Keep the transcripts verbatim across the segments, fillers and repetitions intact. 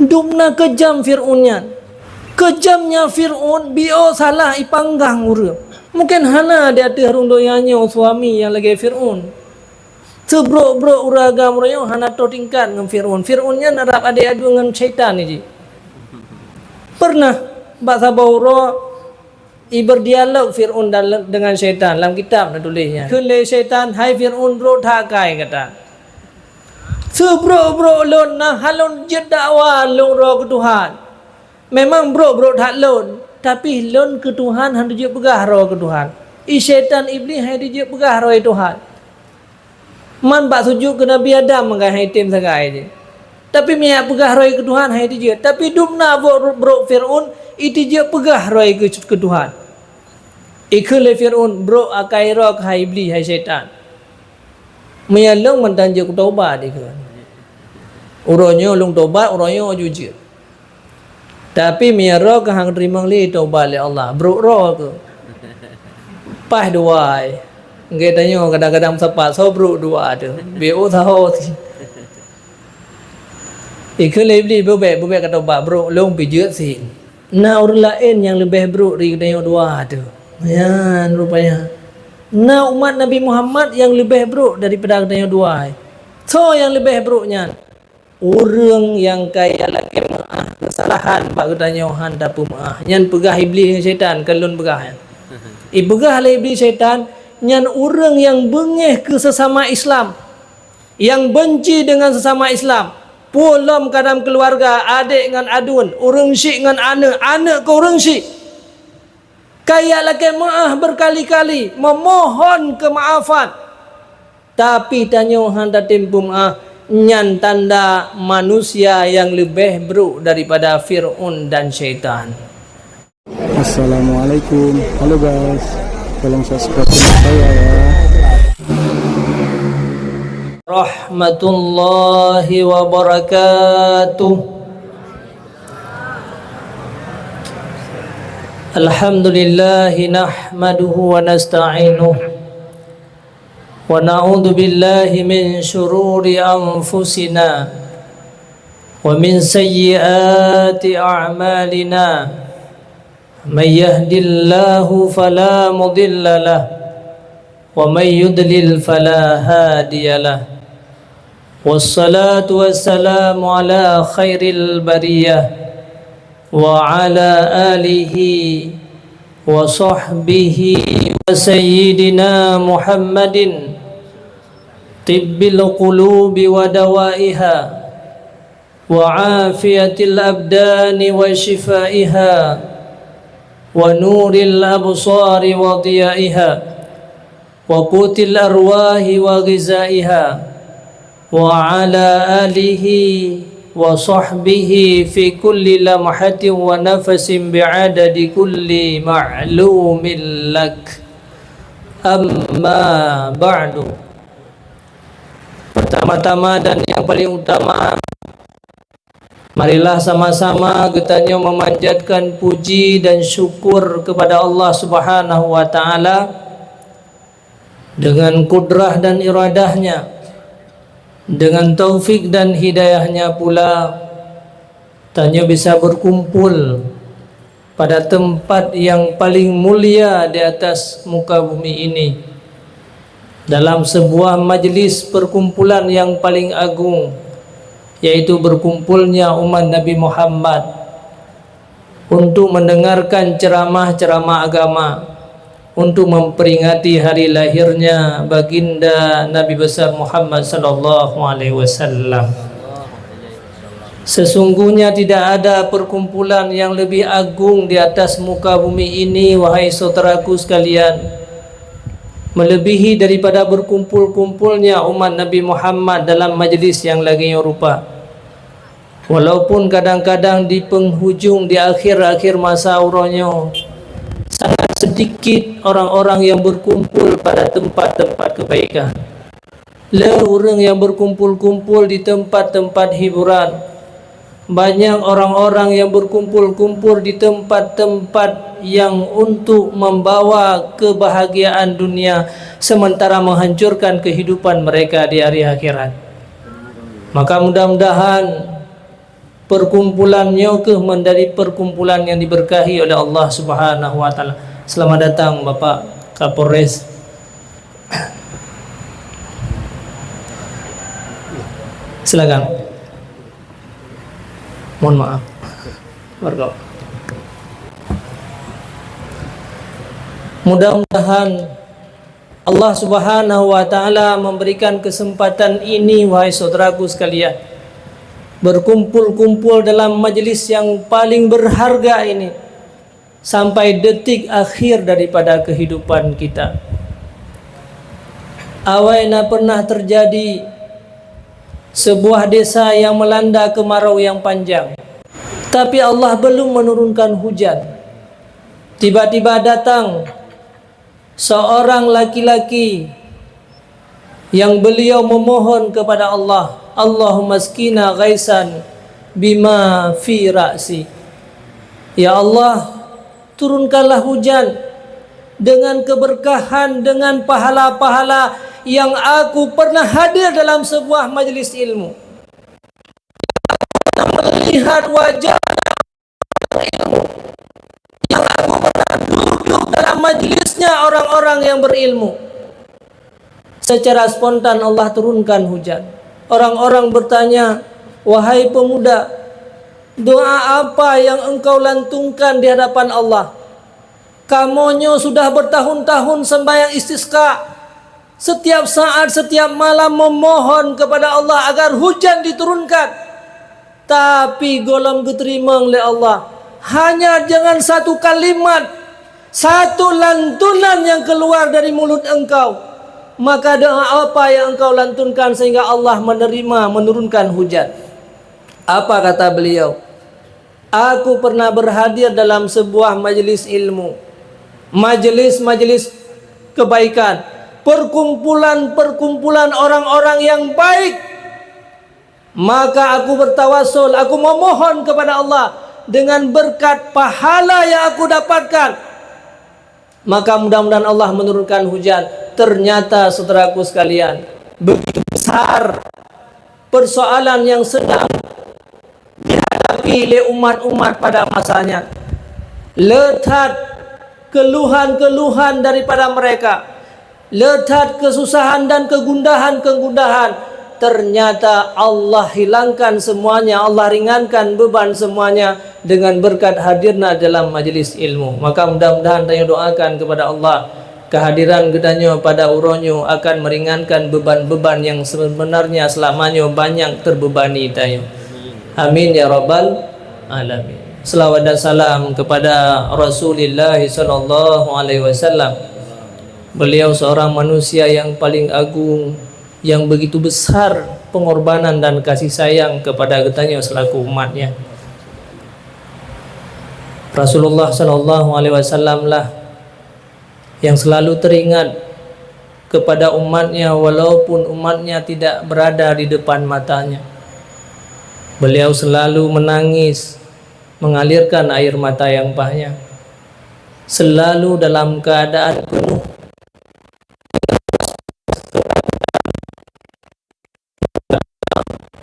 Dum na keujam Fir'aun nyan. Keujamnya Fir'aun, beu salah ipanggang ureuëng. Mungken hana di ateueh rhueng donya nyoe suami nyang lagée Fir'aun. Seubrok-brok ureuëng agam uroe nyoe hana troh tingkat ngon Fir'aun. Fir'aun nyan rab adé adu ngon syaitan jih. Pernah bak saboh uroe iberdialog Fir'aun dan, dengan syaitan, lam kitab na tuléh nyan. Kheun lé syaitan, "Hai Fir'aun, brok that akai gata. Seubrok-brok lôn na hana lôn jeuet dakwa lôn droe keu Tuhan. Memang brok-brok that lôn, tapi lôn keu Tuhan hana jeuet peugah droe keu Tuhan. I syaitan Iblih hana jeuet peugah droe Tuhan." Man bak sujut keu Nabi Adam meugai hai tem sagai jih. Tapi meunyo peugah droe keu Tuhan hai tijeuet. Tapi dum na brok, brok Fir'aun, i tijeuet peugah droe keu, keu Tuhan. Ikheun lé Fir'aun, "Brok akai droe keuhai Iblih, hai syaitan. Meunyo lôn mantong jeuet keu tobat," ikheun. "Uroe nyoe lôn tobat, uroe nyoe ju jeuet." Tapi meunyo droe keuh han teurimong lé tobat lé Allah, brok droe keuh. Paih dua ai. Geutanyoe kadang-kadang meusapat, soe brok dua teuh. Beu saho si. Ikheun lé Iblih, "Beubek, beubek ka tobat, brok lôn pih jeuet si. Na ureuëng laén nyang leubeh brok dari geutanyoe dua teuh." Nyan rupanya. Na umat Nabi Muhammad nyang leubeh brok daripada geutanyoe dua ai. Soe nyang leubeh brok nyan? Ureuëng nyang kaya lakée meuáh keusalahan bak geutanyoe han tapeumeuáh. Nyan peugah Iblih ngon syaitan, kon lôn peugah nyan. Ipeugah lé Iblih syaitan, nyan ureuëng nyang beungéh keu sesama Islam, nyang benci deungon sesama Islam. Peue lom ka dalam keuluwarga, adék ngon aduen, ureuëng syik ngon aneuëk, aneuëk keu ureuëng syik. Kaya lakée meuáh beukali-kali, memohon keumaafan. Tapi tanyoe han tatem peumeuáh, nyan tanda manusia nyang leubeh brok daripada Fir'aun dan syaitan. Assalamualaikum. Halo guys. Tolong subscribe channel saya ya. Rahmatullahi wabarakatuh. Alhamdulillah, nahmaduhu wa nasta'inuh. Wa na'udzu billahi min syururi anfusina wa min sayyiati a'malina. May yahdillahu fala mudilla lah, wa may yudlil fala hadiya lah. Wassalatu wassalamu ala khairil bariyah, wa ala alihi wa sahbihi wa sayyidina Muhammadin, tibbil qulubi wa dawaiha, wa afiyatil abdani wa syifaiha, wa nuril absari wa diyaiha, wa qutil arwahi wa ghizaiha, wa ala alihi wa sahbihi fi kulli lamhatin wa nafasin bi'adadi kulli ma'lumin lak. Amma ba'du. Pertama-tama dan yang paling utama, marilah sama-sama geutanyoe memanjatkan puji dan syukur kepada Allah Subhanahu wa Ta'ala dengan kudrah dan iradahnya, dengan taufik dan hidayahnya pula, tanyoe bisa berkumpul pada tempat yang paling mulia di atas muka bumi ini, dalam sebuah majlis perkumpulan yang paling agung, yaitu berkumpulnya umat Nabi Muhammad untuk mendengarkan ceramah-ceramah agama, untuk memperingati hari lahirnya Baginda Nabi Besar Muhammad sallallahu alaihi wasallam. Sesungguhnya tidak ada perkumpulan yang lebih agung di atas muka bumi ini, wahai saudaraku sekalian, melebihi daripada berkumpul-kumpulnya umat Nabi Muhammad dalam majlis yang lagée nyoe rupa. Walaupun kadang-kadang di penghujung, di akhir-akhir masa uroe nyoe, sangat sedikit orang-orang yang berkumpul pada tempat-tempat kebaikan. Le ureuëng yang berkumpul-kumpul di tempat-tempat hiburan. Banyak orang-orang yang berkumpul-kumpul di tempat-tempat yang untuk membawa kebahagiaan dunia, sementara menghancurkan kehidupan mereka di hari akhirat. Maka mudah-mudahan Perkumpulan nyoe keuh menjadi perkumpulan yang diberkahi oleh Allah Subhanahu wa Taala. Selamat datang, Bapak Kapolres. Silakan. Mohon maaf. Warga. Mudah-mudahan Allah Subhanahu wa Taala memberikan kesempatan ini, wahai saudaraku sekalian, berkumpul-kumpul dalam majlis yang paling berharga ini sampai detik akhir daripada kehidupan kita. Awai na pernah terjadi sebuah desa yang melanda kemarau yang panjang, tapi Allah belum menurunkan hujan. Tiba-tiba datang seorang laki-laki yang beliau memohon kepada Allah, "Allahumma askina ghaisan bima fi ra'si." Ya Allah, turunkanlah hujan dengan keberkahan, dengan pahala-pahala yang aku pernah hadir dalam sebuah majlis ilmu. Melihat wajah ilmu yang aku pernah duduk dalam majlisnya orang-orang yang berilmu. Secara spontan Allah turunkan hujan. Orang-orang bertanya, "Wahai pemuda, doa apa yang engkau lantungkan di hadapan Allah? Kamoe nyoe sudah bertahun-tahun sembahyang istisqa. Setiap saat, setiap malam memohon kepada Allah agar hujan diturunkan. Tapi gohlom geuteurimong lé Allah hanya dengan satu kalimat, satu lantunan yang keluar dari mulut engkau. Maka doa apa yang engkau lantunkan sehingga Allah menerima, menurunkan hujan?" Apa kata beliau? "Aku pernah berhadir dalam sebuah majelis ilmu, majelis-majelis kebaikan, perkumpulan-perkumpulan orang-orang yang baik. Maka aku bertawasul, aku memohon kepada Allah dengan berkat pahala yang aku dapatkan. Maka mudah-mudahan Allah menurunkan hujan." Ternyata, saudaraku sekalian, begitu besar persoalan yang sedang dihadapi lé umat-umat pada masanya. Le that keluhan-keluhan daripada mereka, le that kesusahan dan kegundahan-kegundahan, ternyata Allah hilangkan semuanya, Allah ringankan beban semuanya dengan berkat hadirna dalam majlis ilmu. Maka mudah-mudahan tanyoe doakan kepada Allah, kehadiran geutanyoe pada uroe nyoe akan meringankan beban-beban yang sebenarnya selama nyoe banyak terbebani tanyoe. Amin ya rabbal alamin. Selawat dan salam kepada Rasulullah sallallahu alaihi wasallam. Beliau seorang manusia yang paling agung, yang begitu besar pengorbanan dan kasih sayang kepada geutanyoe selaku umatnya. Rasulullah sallallahu alaihi wasallam lah yang selalu teringat kepada umatnya, walaupun umatnya tidak berada di depan matanya. Beliau selalu menangis, mengalirkan air mata yang banyak, selalu dalam keadaan penuh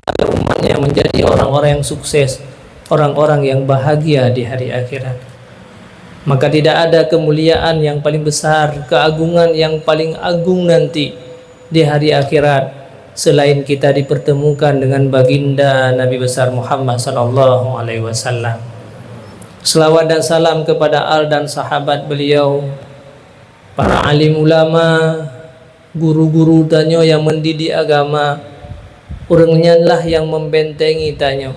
agar umatnya menjadi orang-orang yang sukses, orang-orang yang bahagia di hari akhirat. Maka tidak ada kemuliaan yang paling besar, keagungan yang paling agung nanti di hari akhirat selain kita dipertemukan dengan baginda Nabi besar Muhammad sallallahu alaihi wasallam. Selawat dan salam kepada al dan sahabat beliau, para alim ulama, guru-guru tanyoe yang mendidik agama, ureuëng nyan lah yang membentengi tanyoe,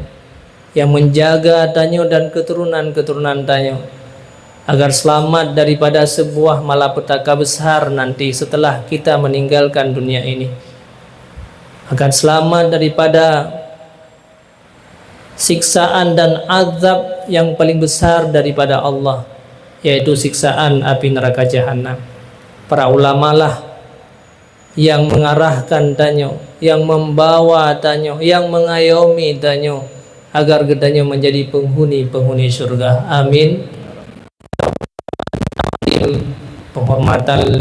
yang menjaga tanyoe dan keturunan-keturunan tanyoe, agar selamat daripada sebuah malapetaka besar nanti setelah kita meninggalkan dunia ini, agar selamat daripada siksaan dan azab yang paling besar daripada Allah, yaitu siksaan api neraka Jahannam. Para ulama lah yang mengarahkan tanyoe, yang membawa tanyoe, yang mengayomi tanyoe agar geutanyoe menjadi penghuni-penghuni syurga. Amin. Penghormatan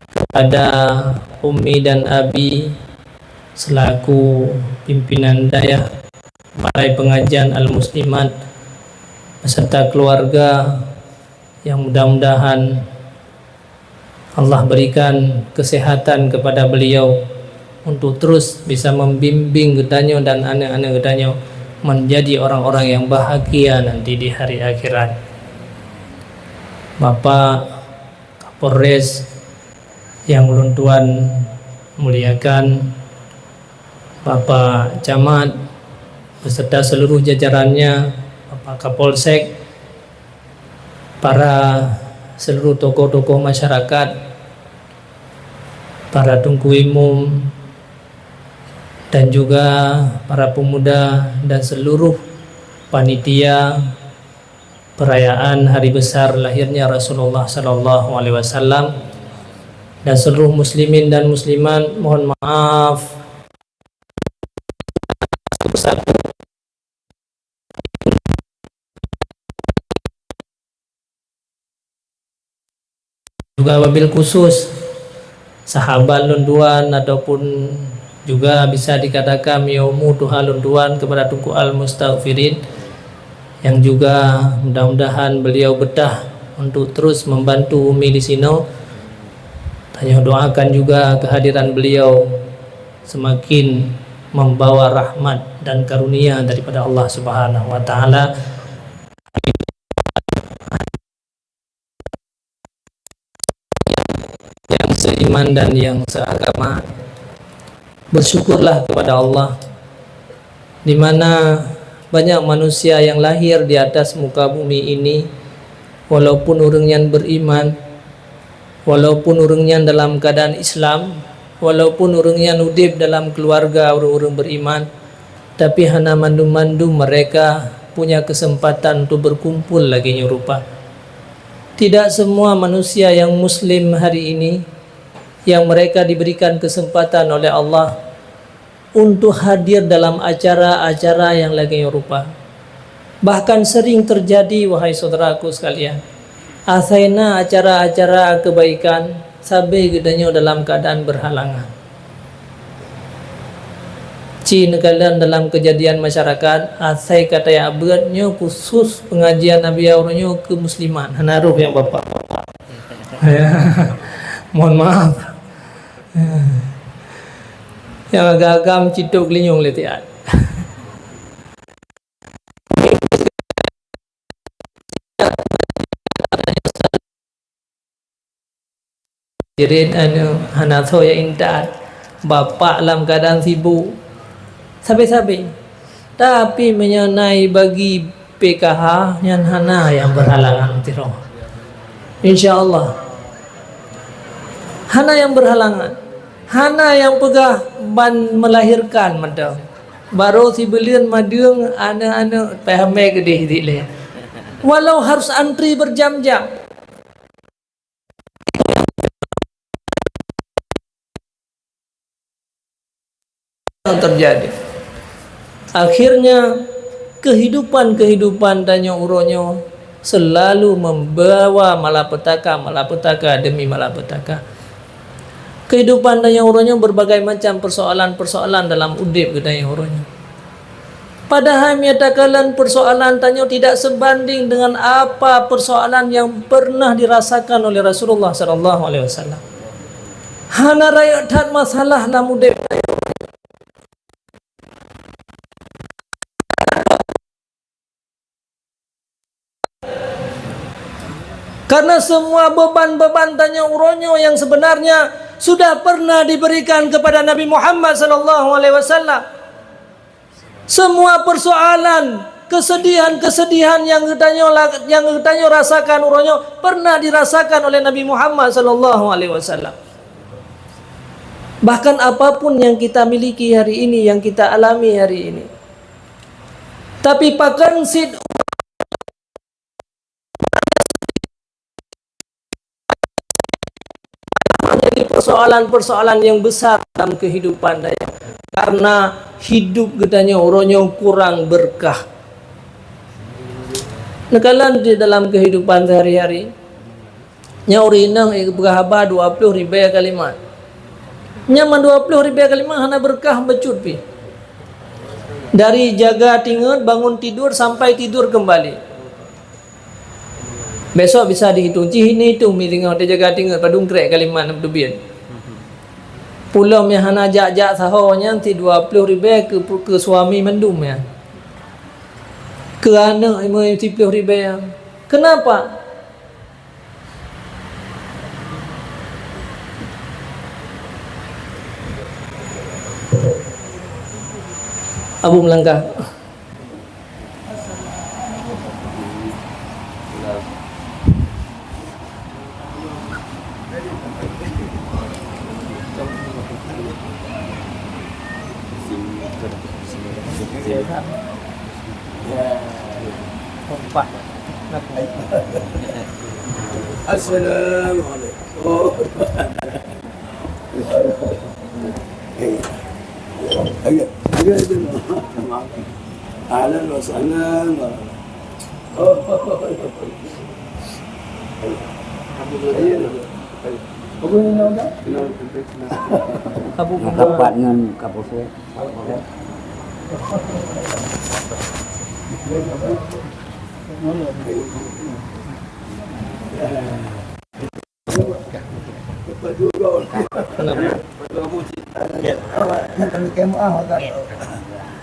kepada Ummi dan Abi, selaku pimpinan dayah Balai Pengajian Al-Muslimat beserta keluarga, yang mudah-mudahan Allah berikan kesehatan kepada beliau untuk terus bisa membimbing geutanyoe dan aneuk-aneuk geutanyoe menjadi orang-orang yang bahagia nanti di hari akhirat. Bapak Kapolres yang ulôn tuan muliakan, Bapak Camat beserta seluruh jajarannya, Bapak Kapolsek, para seluruh tokoh-tokoh masyarakat, para teungku imum, dan juga para pemuda dan seluruh panitia perayaan hari besar lahirnya Rasulullah sallallahu alaihi wasallam, dan seluruh muslimin dan muslimat, mohon maaf. Juga wabil khusus sahabat lôn tuan ataupun juga bisa dikatakan yaumu tuha lôn tuan kepada Teungku Al-Mustaghfirin, yang juga mudah-mudahan beliau betah untuk terus membantu umi di sinoe. Tanyoe doakan juga kehadiran beliau semakin membawa rahmat dan karunia daripada Allah Subhanahu wa Ta'ala. Yang seiman dan yang seagama, bersyukurlah kepada Allah, di mana banyak manusia yang lahir di atas muka bumi ini, walaupun ureuëng nyan beriman, walaupun ureuëng nyan dalam keadaan Islam, walaupun ureuëng nyan udeb dalam keluarga ureuëng-ureuëng beriman, tapi hana mandum-mandum mereka punya kesempatan untuk berkumpul lagi nyoe rupa. Tidak semua manusia yang muslim hari ini yang mereka diberikan kesempatan oleh Allah untuk hadir dalam acara-acara yang lagée nyoe rupa. Bahkan sering terjadi, wahai saudaraku sekalian, asai na acara-acara kebaikan, sabe geutanyoe dalam keadaan berhalangan. Ci neukalon dalam kejadian masyarakat, asai ka tajak beuet nyoe khusus pengajian Nabi Yahya nyoe keu muslimat, hana roh nyang bapak-bapak. Mohon maaf. Nyang agam-agam citok geulinyueng lé tiat. Jirit anu hana soe intat, bapak lam keadaan sibuk, sabe-sabe. Tapi meunyoe na bagi P K H nyan hana nyang berhalangan sidroe. Insya Allah. Hana nyang berhalangan. Hana nyang peugah ban melahirkan mantong. Barô sibuleuen madeueng aneuk-aneuk peuhamé geudeh dik lé. Walau harus antri berjam-jam. Yang terjadi. Akhirnya, kehidupan-kehidupan tanyoe uroe nyoe selalu membawa malapetaka-malapetaka demi malapetaka. Kehidupan tanyoe uroe nyoe berbagai macam persoalan-persoalan dalam udeb geutanyoe uroe nyoe. Padahai meunyoe takalon persoalan tanyoe tidak sebanding dengan apa persoalan yang pernah dirasakan oleh Rasulullah sallallahu alaihi wasallam. Hana rayeuk that masalah lam udeb. Karena semua beban-beban tanyoe uroe nyoe yang sebenarnya sudah pernah diberikan kepada Nabi Muhammad sallallahu alaihi wasallam. Semua persoalan, kesedihan-kesedihan yang geutanyoe la-, yang geutanyoe rasakan uroe nyoe pernah dirasakan oleh Nabi Muhammad sallallahu alaihi wasallam. Bahkan apapun yang kita miliki hari ini, yang kita alami hari ini, tapi pakon cit menjadi persoalan-persoalan yang besar dalam kehidupan daya. Karena hidup geutanyoe uroe nyoe kurang berkah. Neukalon di dalam kehidupan sehari-hari, nyoe ureueng inong geupeugah haba dua ploh ribèe kalimat. Nyan mandua ploh ribèe kalimah hana beureukat bacut pih. Dari jaga tingeut, bangun tidur, sampai tidur kembali. Besok bisa dihitung. Cih ini hitung mi singoh teujaga tingeut padum krek kalimah nam teubiet. Pulom nyang hana jak-jak saho nyan sidua ploh ribèe keu, keu suami mandum nyan. Keu aneuk lima siploh ribèe nyan. Kenapa? Abu melangkah. Assalamualaikum. Ahlan wa sahlan. Abu Umar. Rapat ngon Kapolsek.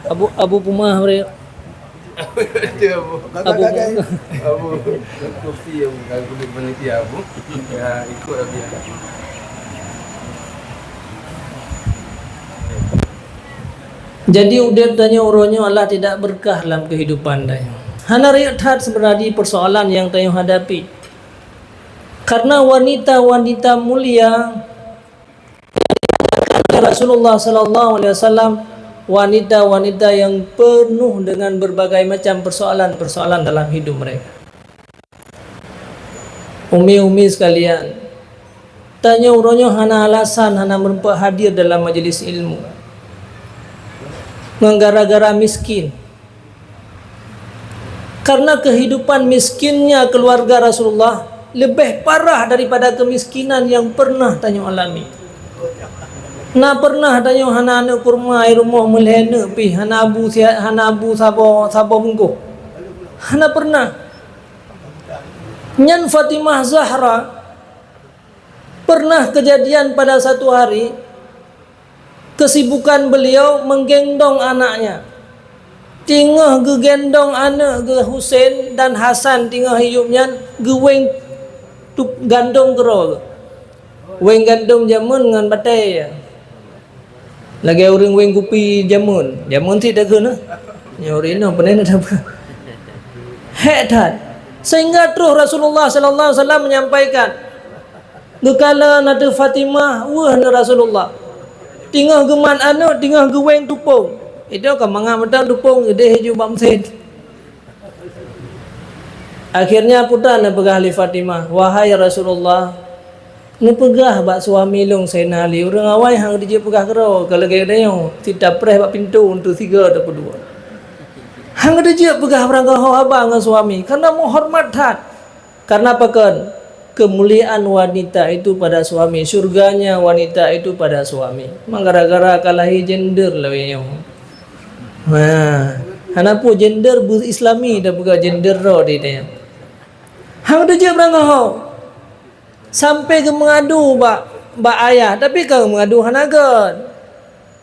Abu, Abu Pumah, bre. Abu, Abu, Abu Kopi, Abu, Abu Kopi, Abu. Ya, ikut Abu. Jadi, udeb tanyoe uroe nyoe Allah tidak berkah lam kehidupan tanyoe. Hana rayeuk that sebenarnya persoalan yang tanyoe hadapi. Karena wanita-wanita mulia Rasulullah sallallahu alaihi wasallam, wanita-wanita yang penuh dengan berbagai macam persoalan-persoalan dalam hidup mereka. Umi-umi sekalian, tanyoe uroe nyoe hana alasan hana meureumpok hadir dalam majelis ilmu. Ngon gara-gara miskin. Karena kehidupan miskinnya keluarga Rasulullah lebih parah daripada kemiskinan yang pernah tanyoe alami. Na pernah tanyoe hana aneuk kurma, i rumoh meulhèe neuk pih, hana abu siha-, hana abu saboh, saboh bungkôh. Hana pernah. Nyan Fatimah Zahra pernah kejadian pada satu hari, kesibukan beliau menggendong anaknya. Teungoh geugendong aneuk geuh Husen dan Hasan teungoh hiup nyan, geuwéng tup-, gandom keudroe. Wéng gandom jameun ngon batèe. Lagèe ureueng wéng kupi jameun. Jameun cit takheun, eh. Nyoe ureueng inong peureulèe na dapeuet. Hék that. Sehingga troh Rasulullah sallallahu alaihi wasallam menyampaikan, geukala na teuh Fatimah, weueh neu Rasulullah. Teungoh geumat aneuk, teungoh geuwéng tupông. Itu ka mangat mantong tupông, ideh ju bak meusén. Akhirnya, peue neupeugah lé Fatimah, "Wahai Rasulullah, neupeugah bak suami lôn Saidina Ali, ureueng awai han geujeuet peugah keudroe, ka lagèe tanyoe, sit tapreh bak pintoe, untuk tiga ataupun dua. Han geujeuet peugah barangkaho haba ngon suami, karena meuhoreumat that." Karena pakon? Kemuliaan wanita itu pada suami, syurganya wanita itu pada suami. Memang gara-gara ka lahé gender lagèe nyoe. Ha, hana peue gender beu-Islami dah peugah gender droe di tanyoe. Han teuh jeuet beurangkaho. Sampai geumeungadu bak, bak ayah, tapi ka geumeungadu hana gèt.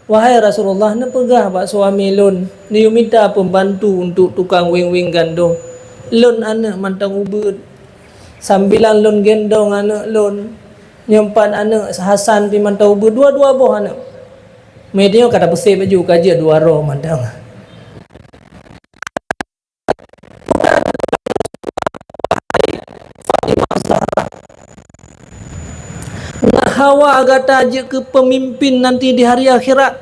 "Wahai Rasulullah, neupeugah bak suami lôn, neuyue mita pembantu untuk tukang wéng-wéng gandom. Lôn aneuk mantong ubeut. Sambilan lôn gendong aneuk lôn. Nyoe pat aneuk Hasan pih mantong ubeut, dua-dua boh aneuk." Meunyoe ka tapeuséh baju ka jeuet dua droe mantong. Nak hawa gata jeuet keu pemimpin nanti di hari akhirat.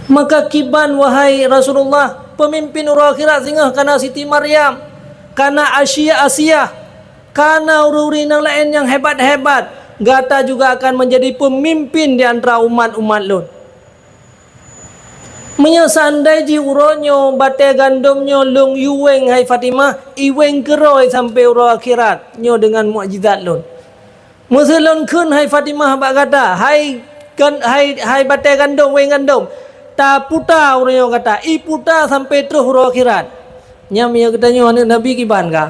Maka kiban, wahai Rasulullah, pemimpin uroe akhirat singoh kana Siti Maryam, kana Asia, Asia, kana ureueng-ureueng nyang laén nyang hebat-hebat, gata juga akan menjadi pemimpin di antara umat-umat lôn. Meunyoe seandai jih uroe nyoe batèe gandom nyoe lôn yue wéng, hai Fatimah, iwéng keudroe sampoe uroe akhirat nyoe deungon mukjizat lôn. Meuseu lôn kheun hai Fatimah bak gata, hai gan-, hai, hai batée gandom, wéng gandom, taputa uroe nyoe gata, iputa sampoe troh uroe akhirat. Nyan meunyoe geutanyoe aneuëk Nabi kiban ka.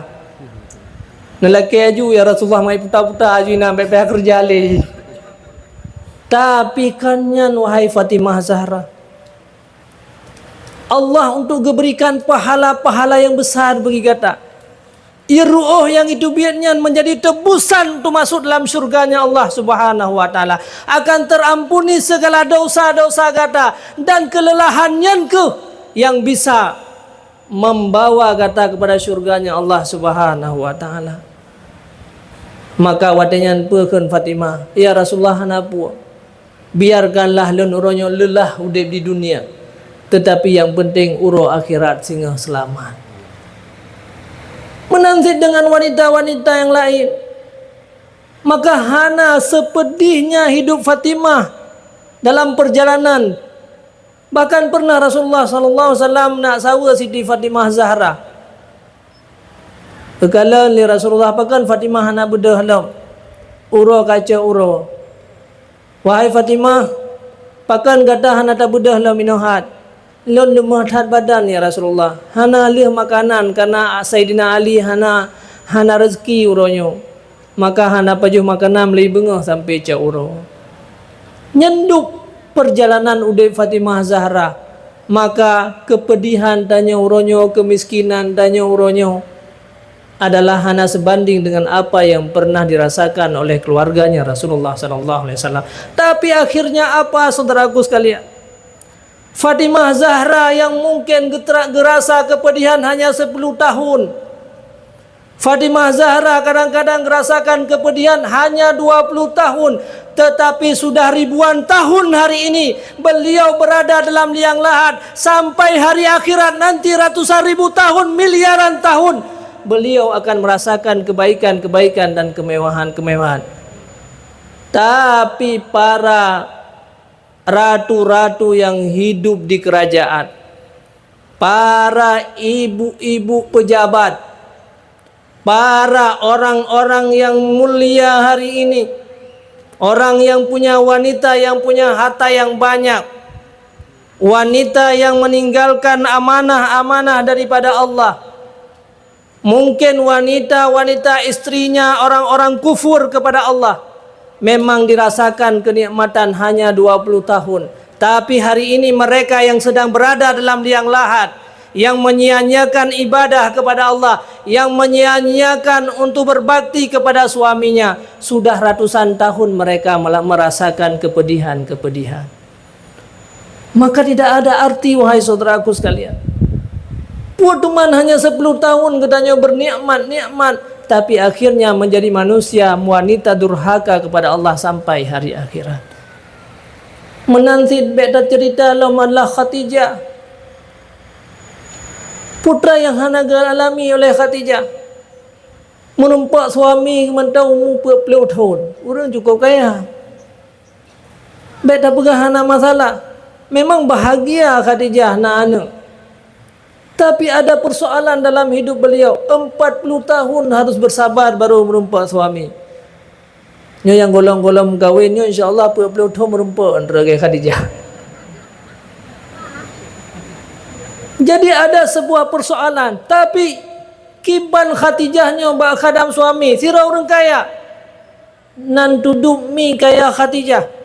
Neulakée aju, "Ya Rasulullah, mai puta-puta aju inan, bék payah keureuja lé." Tapi kon nyan, wahai Fatimah Zahra, Allah untuk geuberikan pahala-pahala nyang besar bagi gata. Ru'uh nyang jiteubiet nyan menjadi tebusan untuk masuk dalam syurganya Allah Subhanahu wa Ta'ala. Akan terampuni segala dosa-dosa gata, dan kelelahan nyan keuh nyang bisa membawa gata kepada syurganya Allah Subhanahu wa Ta'ala. Maka watée nyan peue kheun Fatimah, "Ya Rasulullah, hana peue. Biarkanlah lôn uroe nyoe leulah udeb di dunia, teutapi nyang peunteng uroe akhirat singoh seulamat." Meunan cit deungon wanita-wanita nyang laén. Maka hana seupedihnya hidup Fatimah dalam peurjalanan. Bahkan pernah Rasulullah sallallahu alaihi wasallam nak saweue Siti Fatimah Zahra. Geukalon lé Rasulullah, "Pakon Fatimah hana beudôh lom? Uroe ka cok uroe." "Wahai Fatimah, pakon gata hana tabeudôh lom inoe hat?" "Lôn leumah that badan, ya Rasulullah. Hana lheueh makanan, karena Saidina Ali hana, hana reuzeki uroe nyoe. Maka hana pajoh makanan meulai beungoh sampoe cok uroe." Nyan dub peurjalanan udeb Fatimah Zahra. Maka keupeudihan tanyoe uroe nyoe, keumiskinan tanyoe uroe nyoe adalah hana seubanding dengan apa nyang pernah dirasakan oleh keuluwarganya Rasulullah sallallahu alaihi wasallam. Tapi akhirnya apa, saudaraku sekalian? Fatimah Zahra nyang mungken geutra-, geurasa keupeudihan hanya sepuluh tahun. Fatimah Zahra kadang-kadang geurasakan keupeudihan hanya dua puluh tahun, tetapi sudah ribuan tahun hari ini beliau berada dalam liang lahat, sampai hari akhirat nanti ratusan ribu tahun, miliaran tahun, beliau akan merasakan kebaikan-kebaikan dan kemewahan-kemewahan. Tapi para ratu-ratu yang hidup di kerajaan, para ibu-ibu pejabat, para orang-orang yang mulia hari ini, orang yang punya, wanita yang punya harta yang banyak, wanita yang meninggalkan amanah-amanah daripada Allah. Mungkin wanita-wanita istrinya orang-orang kufur kepada Allah memang dirasakan kenikmatan hanya dua puluh tahun. Tapi hari ini mereka yang sedang berada dalam liang lahat, yang menyia-nyiakan ibadah kepada Allah, yang menyia-nyiakan untuk berbakti kepada suaminya, sudah ratusan tahun mereka mela-, merasakan kepedihan-kepedihan. Maka tidak ada arti, wahai saudaraku sekalian. Buat teman hanya sepuluh tahun geutanyoe bernikmat-nikmat, tapi akhirnya menjadi manusia wanita durhaka kepada Allah sampai hari akhirat. Meunan cit bék taceurita lom adalah Khadijah. Putra yang hana geualami oleh Khadijah. Meureumpok suami mantong umu peuet ploh thon. Ureuëng cukup kaya. Bék tapeugah hana masalah. Memang bahagia Khadijah na aneuëk. Tapi ada persoalan dalam hidup beliau. Empat puluh tahun harus bersabar baru meureumpok suami. Nyoe nyang golom-golom kawin nyoe, insya Allah peuet ploh thon meureumpok lagée Khadijah. Jadi ada sebuah persoalan, tapi kiban Khadijah nyoe bak khadam suami, sidroe ureuëng kaya. Nan tudub mi kaya Khadijah.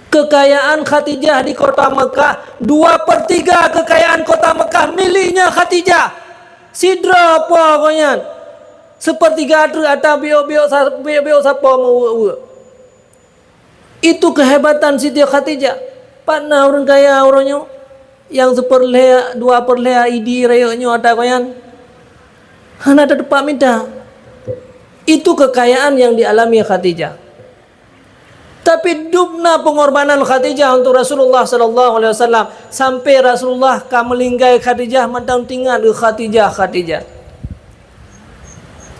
Kekayaan Khadijah di kota Mekah, dua per tiga kekayaan kota Mekah miliknya Khadijah. Sidroe po gobnyan. Sepertiga treuk atra biôk-biôk sa-, biôk-biôk sapo meuweuek-weuek. Itu kehebatan Siti Khadijah. Pat na ureuëng kaya uroe nyoe? Nyang siper lhée, dua per lhée idi rayeuk nyoe atra gobnyan, hana teuteupah mita. Itu kekayaan yang dialami Khadijah. Tapi dub na pengorbanan Khadijah untuk Rasulullah sallallahu alaihi wasallam, sampai Rasulullah ka meulinggai Khadijah mantong teuingat keu Khadijah, Khadijah.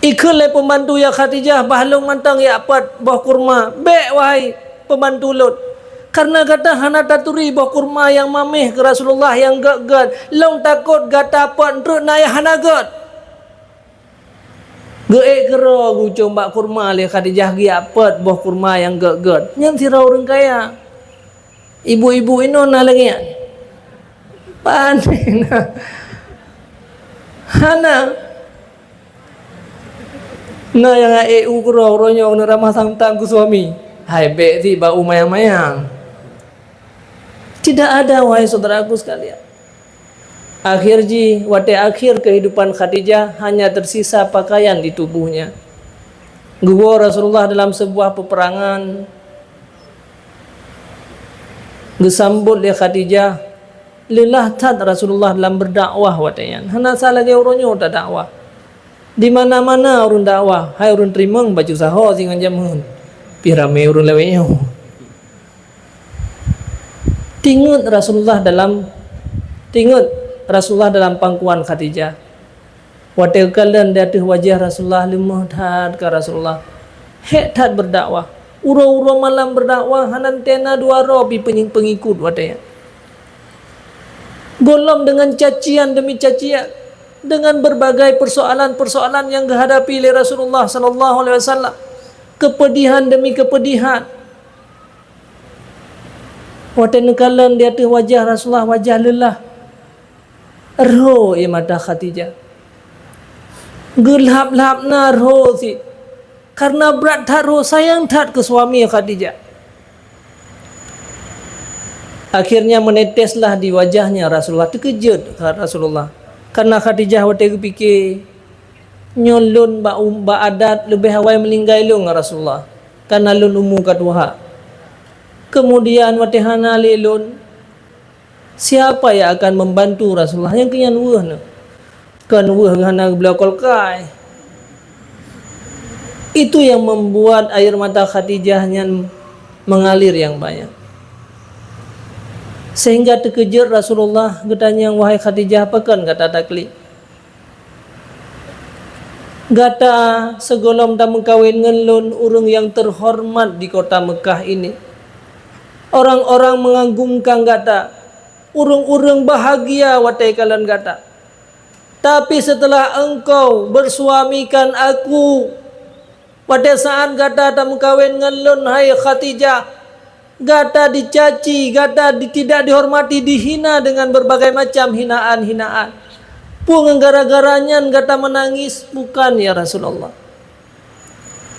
Ikheun lé pembantu, "Ya Khadijah, bah lôn mantong jak pat boh kurma." "Bék, wahai pembantu lôn, karena gata hana taturi boh kurma nyang mameh keu Rasulullah nyang gét-gét. Lôn takot gata pat treuk na nyang hana gét." Geuék keudroe geucom bak kurma lé Khadijah, geujak peuet boh kurma nyang gét-gét. Nyan sidroe ureuëng kaya. Ibu-ibu inoe na lagée nyan? Pane na? Hana. Na nyang ék u keudroe, uroe nyoe neuramah sang-sang keu suami. Hai, bék sih bak u mayang-mayang. Tidak ada, wahai saudaraku sekalian. Akhir jih, watée akhir kehidupan Khadijah, hanya tersisa pakaian di tubuhnya. Geuwoe Rasulullah dalam sebuah peperangan, geusambot lé Khadijah, leulah that Rasulullah dalam berdakwah watée nyan. Hana sa lagée uroe nyoe tadakwah. Di mana-mana ureuëng dakwah, hai ureuëng teurimong baju saho singoh jameun. Pih ramé ureuëng lawét nyoe. Tingeut Rasulullah dalam, tingeut Rasulullah dalam pangkuan Khadijah. Watée geukalon di ateueh wajah Rasulullah, leumoh that ka Rasulullah. Hék that berdakwah. Uroe-uroe malam berdakwah, hana teuena dua droe pih peungi-, peungikut watée nyan. Gohlom dengan cacian demi cacian, dengan berbagai persoalan-persoalan yang geuhadapi lé Rasulullah sallallahu alaihi wasallam, keupeudihan demi keupeudihan. Watée neukalon di ateueh wajah Rasulullah, wajah leulah, rho ie mata Khadijah. Geulhab-lhab na rho cit, karena brat that rho, sayang that keu suami Khadijah. Akhirnya meuneteslah di wajahnya Rasulullah, teukeujot Rasulullah. Karena Khadijah watée geupike, "Nyoe lôn bak, bak adat leubeh awai meuninggai lôn ngon Rasulullah, karena lôn umu ka tuha. Keumudian watée hana lé lôn, siapa yang akan membantu Rasulullah?" Nyang keu nyan weueh nyoe. Kon weueh hana geubloe kolkai. Itu yang membuat air mata Khadijah nyan mengalir yang banyak. Sehingga teukeujot Rasulullah geutanyong, "Wahai Khadijah, pakon gata taklik? Gata sigohlom tameukawen ngon lôn, ureuëng nyang teuhoreumat di kota Meukah ini. Orang-orang mengagungkan gata, ureuëng-ureuëng bahagia watée kalon gata. Tapi setelah engkau bersuamikan aku, watée saat gata tameukawen ngon lôn, hai Khadijah, gata dicaci, gata di-, tidak dihormati, dihina dengan berbagai macam hinaan-hinaan. Peue ngon gara-gara nyan gata meunangis?" "Bukan, ya Rasulullah.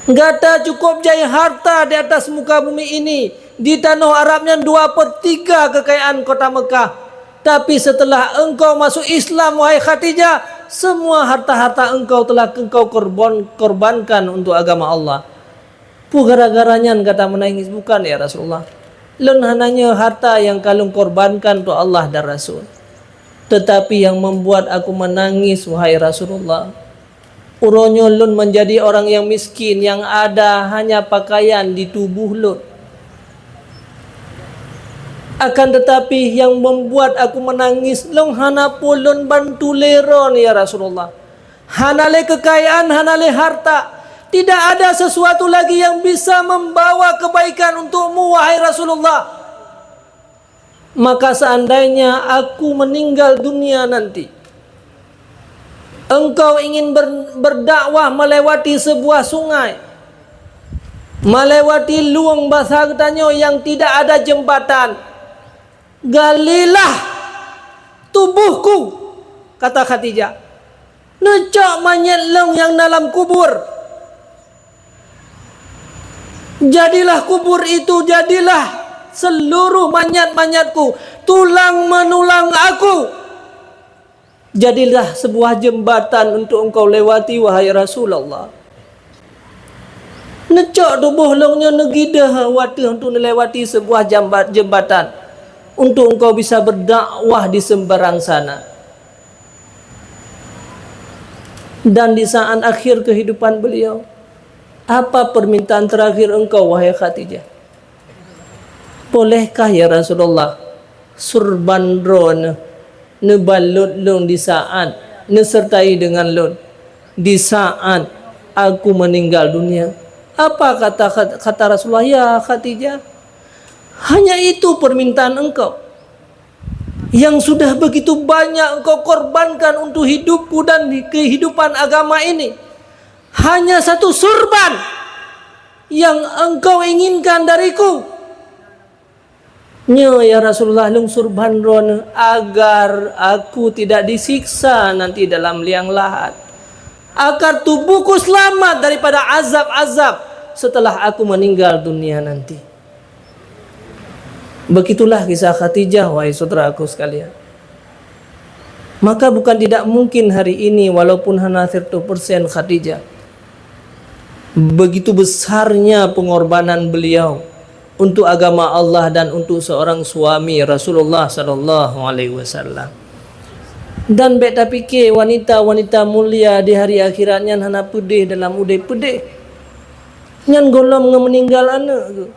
Gata cukup jai harta di atas muka bumi ini, di tanoh Arab nyan dua per tiga kekayaan kota Meukah. Tapi setelah engkau masuk Islam, wahai Khadijah, semua harta-harta engkau telah engkau korban-, korbankan untuk agama Allah." "Peue gara-gara nyan gata meunangis?" "Bukan, ya Rasulullah. Lôn hana nyoe harta nyang ka lôn korbankan untuk Allah dan Rasul. Tetapi yang membuat aku menangis, wahai Rasulullah, uroe nyoe lôn menjadi orang yang miskin, yang ada hanya pakaian di tubuh lôn. Akan tetapi yang membuat aku menangis, lôn hana peue lôn bantu lé droen, ya Rasulullah. Hana lé kekayaan, hana lé harta. Tidak ada sesuatu lagi yang bisa membawa kebaikan untukmu, wahai Rasulullah. Maka seandainya aku meninggal dunia nanti, engkau ingin ber-, berdakwah melewati sebuah sungai, melewati lueng basa geutanyoe yang tidak ada jembatan, galilah tubuhku," kata Khadijah. "Neucok manyét lôn nyang dalam kubur. Jadilah kubur itu, jadilah seluruh manyét-manyétku, tulang meunulang aku. Jadilah sebuah jembatan untuk engkau lewati, wahai Rasulullah. Neucok tuboh lôn nyoe, neugidoh ateueh untuk neulewati sebuah jambat-, jembatan, untuk engkau bisa berdakwah di sembarang sana. Dan di saat akhir kehidupan beliau, apa permintaan terakhir engkau, wahai Khadijah?" "Bolehkah, ya Rasulullah, surban droeneuh neubalot lôn di saat, neusertai dengan lôn di saat aku meninggal dunia?" "Apa kata, kata Rasulullah, ya Khadijah? Hanya itu permintaan engkau, yang sudah begitu banyak engkau korbankan untuk hidupku dan kehidupan agama ini. Hanya satu surban yang engkau inginkan dariku. Nyoe, ya Rasulullah, lôn surban droeneuh agar aku tidak disiksa nanti dalam liang lahat. Agar tubuhku selamat daripada azab-azab setelah aku meninggal dunia nanti. Begitulah kisah Khadijah, wahai saudaraku sekalian. Maka bukan tidak mungkin hari ini, walaupun hana seratus persen Khadijah, begitu besarnya pengorbanan beliau untuk agama Allah dan untuk seorang suami Rasulullah sallallahu alaihi wasallam. Dan bék tapike wanita-wanita mulia di hari akhirat nyan hana peudeh dalam udeb, peudeh. Nyan gohlom ngon meuninggal aneuk geuh.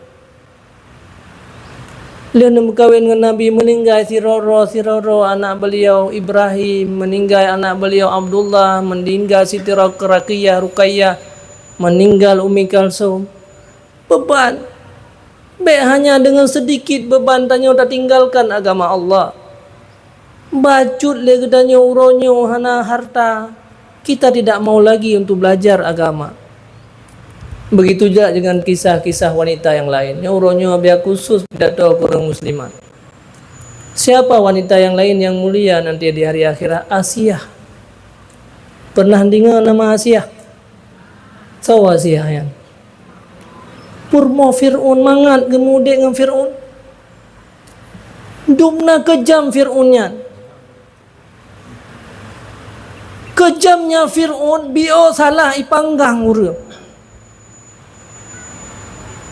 Lheueh neumeukawen ngon Nabi, meuninggai sidroe-droe, sidroe-droe, anak beliau Ibrahim, meuninggai anak beliau Abdullah, meuninggai Siti Rak-, Rakiyah, Rukayah, meuninggai Ummi Kalsum. Beuban. Bék hanya deungon seudikit beuban tanyoe tatinggalkan agama Allah. Bacut lé geutanyoe uroe nyoe hana harta, kita tidak mau lagi untuk belajar agama. Begitu juga dengan kisah-kisah wanita yang lain. Nyoe uroe nyoe biar khusus pidato keu ureuëng muslimat. Siapa wanita yang lain yang mulia nanti di hari akhirat? Asiah. Pernah deungoe nama Asiah? Soe Asiah nyan? Peurumoh Fir'aun, mangat geumudek ngon Fir'aun. Dum na keujam Fir'aun nyan. Keujamnya Fir'aun, beliau salah ipanggang ureuëng.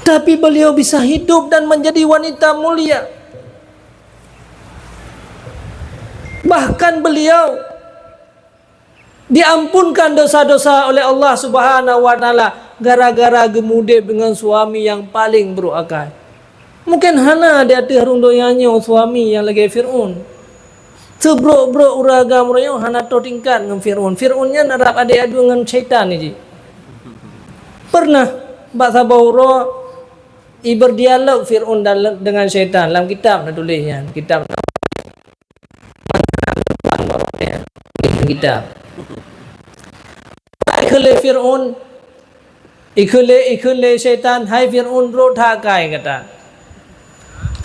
Tapi beliau bisa hidup dan menjadi wanita mulia. Bahkan beliau diampunkan dosa-dosa oleh Allah Subhanahu wa Taala gara-gara geumudeb dengan suami yang paling buruk akai. Mungkin hana di ateueh rhueng donya nyoe suami nyang lagée Fir'aun. Seubrok-brok ureuëng agam uroe nyoe hana troh tingkat ngon Fir'aun. Fir'aun nyan rab adé adu ngon syaitan jih. Pernah bak saboh uroe, i berdialog Fir'aun dan, dengan syaitan. Lam kitab na tuléh nyan, kitab na, kitab. Ikheulé Fir'aun, ikheulé, ikheulé syaitan, "Hai Fir'aun, brok that akai gata.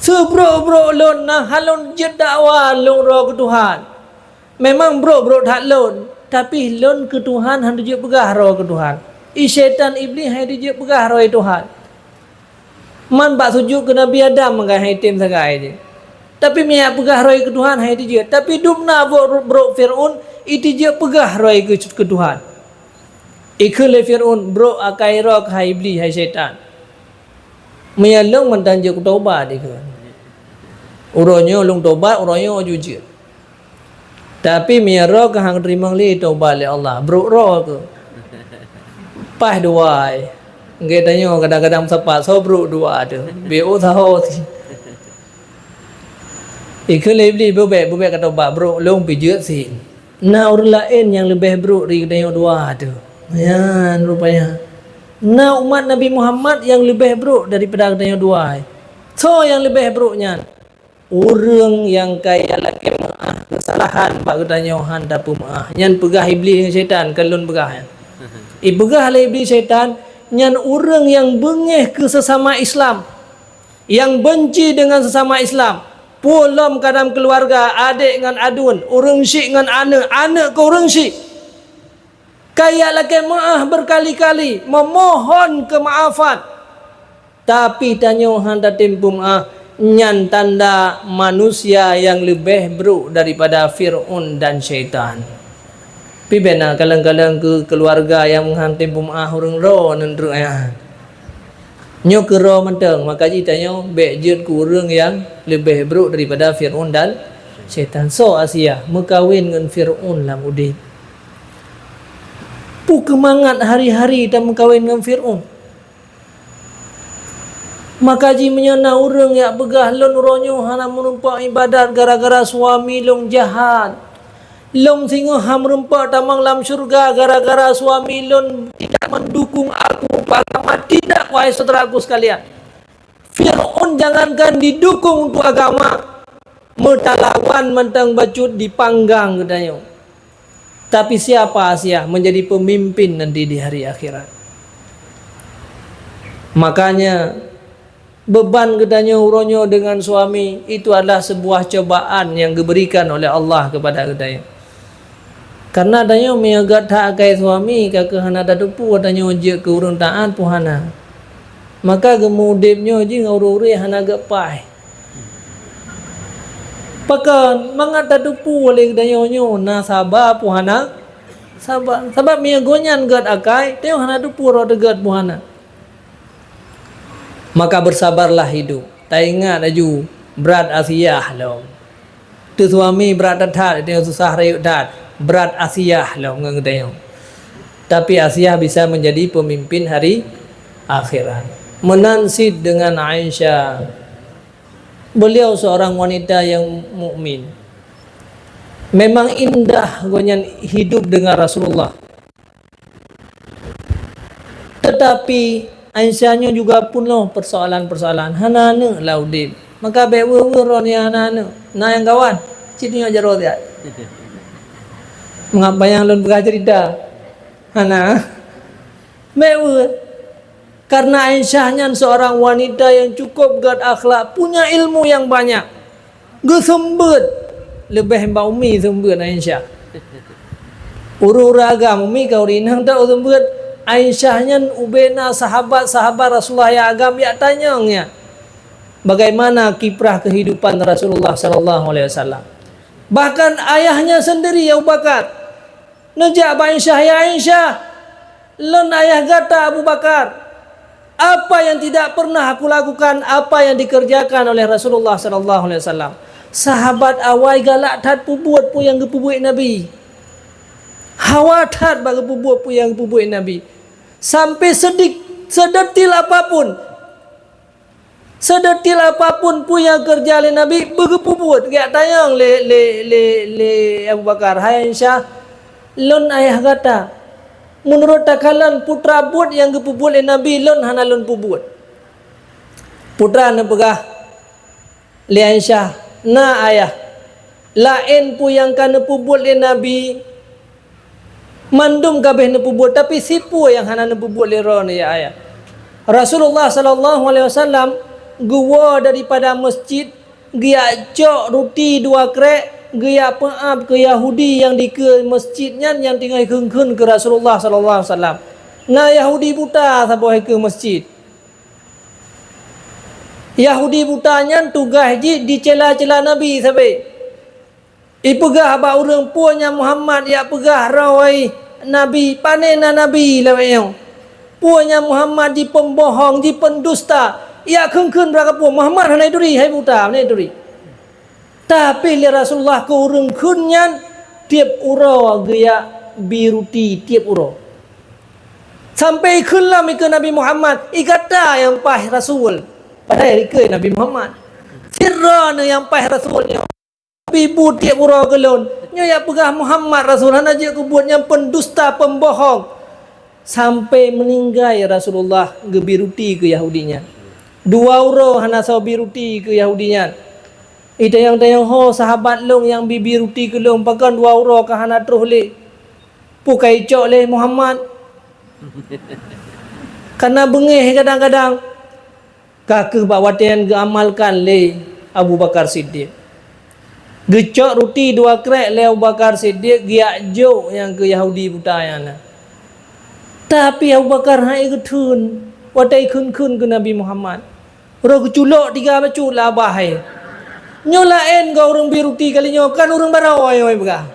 Seubrok-brok lôn na hana lôn jeuet dakwa lôn droe keu Tuhan. Memang brok-brok that lôn, tapi lôn keu Tuhan hana jeuet peugah droe keu Tuhan. I syaitan Iblih hana jeuet peugah droe Tuhan. Man bak sujut keu Nabi Adam meukai hana item sagai jih. Tapi meunyo peugah droe keu Tuhan hana jeuet. Tapi dum na brok, brok Fir'aun, i jeuet peugah droe keu, keu Tuhan." Ikheulé Fir'aun, "Brok akai droe keuhai Iblih, hai syaitan. Meunyo lôn mantong jeuet keu tobat," ikheun. "Uroe nyoe lôn tobat, uroe nyoe jujur. Tapi meunyo droe keuh hana teurimong lé tobat lé Allah, brok droe keuh." Paih dua ai. Geutanyoe kadang-kadang meusapat, "Soe brok dua teuh?" Beu saho si. Ikheulé Iblih, "Beubek, beubek ka tobat, brok lôn pih jeuet si. Na ureuëng laén nyang leubeh brok dari geutanyoe dua teuh." Nyan rupanya. "Na umat Nabi Muhammad nyang leubeh brok daripada geutanyoe dua. Soe nyang leubeh brok nyan? Ureuëng nyang kaya lakée meuáh keusalahan bak geutanyoe hana tapeumeuáh." Nyan peugah Iblih ngon syaitan, kon lôn peugah nyan. Ipeugah lé Iblih syaitan, nyan ureuëng nyang beungéh keu sesama Islam, nyang benci dengan sesama Islam. Peue lom ka dalam keuluwarga, adék ngon aduen, ureuëng syik ngon aneuëk, aneuëk keu ureuëng syik. Kaya lakée meuáh beukali-kali, memohon keumaafan. Tapi tanyoe hana tatem peumeuáh, nyan tanda manusia nyang leubeh brok daripada Fir'aun dan syaitan. Pih bena kalon-kalon keu keuluwarga nyang hana tem peumeuáh ureuëng droe nyan treuk nyan. Nyoe keudroe mantong, maka jih tanyoe bék jeuet keu ureuëng nyang leubeh brok daripada Fir'aun dan syaitan. Soe Asiah meukawen ngon Fir'aun lam udeb. Peue keumangat hari-hari tameukawen ngon Fir'aun. Maka jih meunyoe na ureuëng nyang peugah, "Lôn uroe nyoe hana meurumpok iébadat gara-gara suami lôn jahat. Lôn singoh hana meurumpok tamong lam syeuruga gara-gara suami lôn tidak mendukung aku beuagama." Tidak, wahai syedara ku sekalian. Fir'aun jangankan didukung untuk agama, meutalawan mantong bacut dipanggang geutanyoe. Tapi siapa Asiah menjadi pemimpin nanti di hari akhirat? Makanya, beban geutanyoe uroe nyoe dengan suami itu adalah sebuah cobaan yang diberikan oleh Allah kepada geutanyoe. Karena tanyoe meunyoe gét that akai suami, ka keuh hana tateupeue tanyoe jeuet keu ureuëng taát peue hana. Maka geumeu-udeb nyoe jih ngon ureuëng-ureuëng hana gét paih. Pakon mangat tateupeue lé geutanyoe nyoe na saba peue hana saba. Sabab meunyoe gobnyan gét akai, tanyoe hana teupeue rot gét peue hana. Maka bersabarlah hidup. Taingat laju, brat Asiah lom. Teuh suami brat that-that, tanyoe susah rayeuk that, brat Asiah lom ngon geutanyoe. Tapi Asiah bisa menjadi pemimpin hari akhirat. Meunan cit dengan Aisyah. Beliau seorang wanita yang mukmin. Memang indah gobnyan hidup dengan Rasulullah. Tetapi Aisyah nyoe juga peunoh persoalan-persoalan. Hana aneuëk lam udeb. Maka bék weueh-weueh droeneuh hana aneuëk. Na nyang kawan, cit nyoe jaroe siat. Mangat panyang lôn peugah cerita. Hana. Bék weueh. Karena Aisyah nyan seorang wanita yang cukup gét akhlak, punya ilmu yang banyak. Geuseumbeuet leubeh bak umi seumbeuet Aisyah. Ureuëng-ureuëng agam umi ka ureuëng inong tak seumbeuet. Aisyah nyan ubena sahabat-sahabat Rasulullah yang agam yak tanyong ya. Bagaimana kiprah kehidupan Rasulullah sallallahu alaihi wasallam. Bahkan ayahnya sendiri Abu Bakar neujak bak Aisyah, "Ya Aisyah, lôn ayah gata Abu Bakar. Apa yang tidak pernah aku lakukan, apa yang dikerjakan oleh Rasulullah sallallahu alaihi wasallam." Sahabat awai galak that peubuet peue nyang geupeubuet Nabi. Hawa that bak geupeubuet peue nyang geupeubuet Nabi. Sampai sedik, sedetil apapun. Sedetil apapun peue nyang keureuja lé Nabi, beugeupeubuet. Geujak tanyong lé, lé, lé, lé Abu Bakar, "Hai Aisyah, lôn ayah gata. Meunurot takalon putra buet nyang geupeubuet lé Nabi, lôn hana lôn peubuet." Putra neupeugah lé Aisyah, "Na ayah, laén peue nyang ka neupeubuet lé Nabi, mandum ka abéh neupeubuet, tapi sipeue nyang hana neupeubuet lé droeneuh, ya ayah?" Rasulullah sallallahu alaihi wasallam geuwoe daripada masjid, geujak cok ruti dua krek, geujak peuab keu Yahudi nyang dikeue masjid nyan nyang teungoh kheun-kheun keu Rasulullah sallallahu alaihi wasallam. Na Yahudi buta saboh dikeue masjid. Yahudi buta nyan tugaih jih dicela-cela Nabi sabe. Ipeugah bak ureuëng, "Peue nyang Muhammad yak peugah droe Nabi, pane na Nabi lawét nyoe? Peue nyang Muhammad jipeubohong, jipeundusta, yak kheun-kheun bak kapeue, Muhammad hana ituri, hai buta, hana ituri." Tapi lé Rasulullah keu ureuëng kheun nyan, tieb uroe geujak bi ruti, tieb uroe. Sampai ikheun lom ikeu Nabi Muhammad, "I gata nyang paih rasul." Padahai ikheun Nabi Muhammad. "Sidroe neuh nyang paih rasul nyoe. Bi bu tieb uroe keu lôn. Nyoe yak peugah Muhammad rasul, hana jeuet keu buet, nyang peundusta, peumbohong." Sampai meuninggai Rasulullah geubi ruti keu Yahudi nyan. Dua uroe hana soe bi ruti keu Yahudi nyan. Itanyong-tanyong, "Ho sahabat lôn nyang bi-bi ruti keu lôn, pakon dua uroe ka hana troh lé? Peue ka icok lé Muhammad?" Kana beungéh kadang-kadang. Ka keuh bak watée nyan geuamalkan lé Abu Bakar Siddiq. Geucok ruti dua krek lé Abu Bakar Siddiq, geujak jok nyang keu Yahudi buta nyan na. Tapi Abu Bakar hana geutheun watée ikheun-kheun keu Nabi Muhammad. Roh geuculok tiga bacut lam babah hai. Nyoe laén ngon ureuëng bi ruti kali nyoe, kon ureuëng barô nyoe peugah.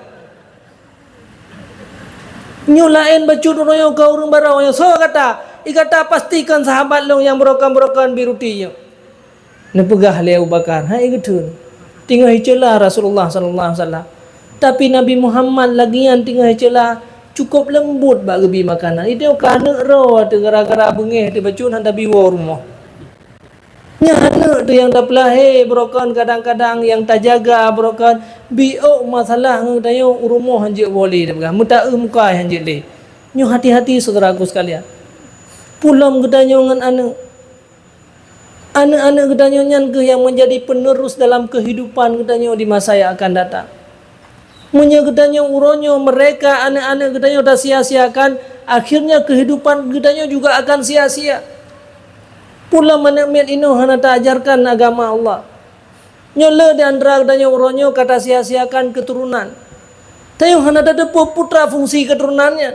Nyoe laén bacut uroe nyoe keu ureuëng barô nyoe. Soe gata? I gata pasti kon sahabat lôn nyang beurokon-beurokon bi ruti nyoe. Neupeugah lé Abu Bakar, hai geutheun. Teungoh icela Rasulullah sallallahu alaihi wasallam. Tapi Nabi Muhammad lagée nyan teungoh icela, cukup leumbot bak geubi makanan. Itu ka aneuk roh teuh gara-gara beungéh teuh bacut hana tabi woe rumoh. Nyan aneuk teuh nyang tapeulahé beurokon, kadang-kadang nyang tajaga beurokon, biôk masalah ngon geutanyoe u rumoh hanjeuet boleh tapeugah, meutaeu muka hanjeuet lé. Nyoe hati-hati syedaraku sekalian. Pulom geutanyoe ngon aneuk. Aneuk-aneuk geutanyoe nyan keuh nyang menjadi penerus dalam kehidupan geutanyoe di masa yang akan datang. Meunyoe geutanyoe uroe nyoe mereka, aneuk-aneuk geutanyoe tasia-siakan, akhirnya kehidupan geutanyoe juga akan sia-sia. Peue lom aneuk miet inoe hana taajarkan agama Allah. Nyoe le di antara geutanyoe uroe nyoe ka tasia-siakan keuturonan. Tanyoe hana tateupeue peue teuma fungsi keuturonan nyan.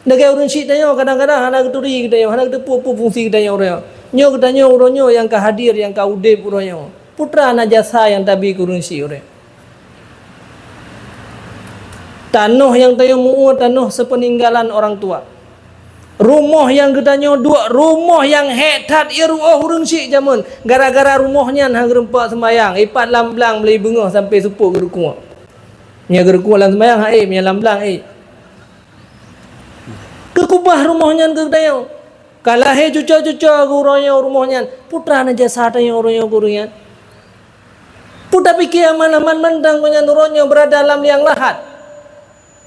Lagèe ureueng syiek tanyoe kadang-kadang hana geuturi geutanyoe, hana geuteupeue peue fungsi geutanyoe uroe nyoe. Nyoe geutanyoe uroe nyoe nyang ka hadir, nyang ka udeb uroe nyoe. Peue teuma na jasa nyang tabi keu ureueng syiek uroe nyoe. Tanoh nyang tanyoe meu-ue tanoh seupeuninggalan orang tua. Rumoh nyang geutanyoe duek, rumoh nyang hék that, ié ruoh ureueng syiek jameun. Gara-gara rumoh nyan han geureumpok seumbahyang, ipat lam blang mulai beungoh sampai seupôt geuruku. Meunyoe geuruku lam seumbahyang han ék, meunyoe lam blang ék. Geukubah rumoh nyan keu geutanyoe. Ka lahé cuco-cuco geuh uroe nyoe rumoh nyan. Peue teuma na jasa tanyoe uroe nyoe keu ureueng nyan. Peue tapike aman-aman mantong geuh nyan uroe nyoe beurada lam liang lahat.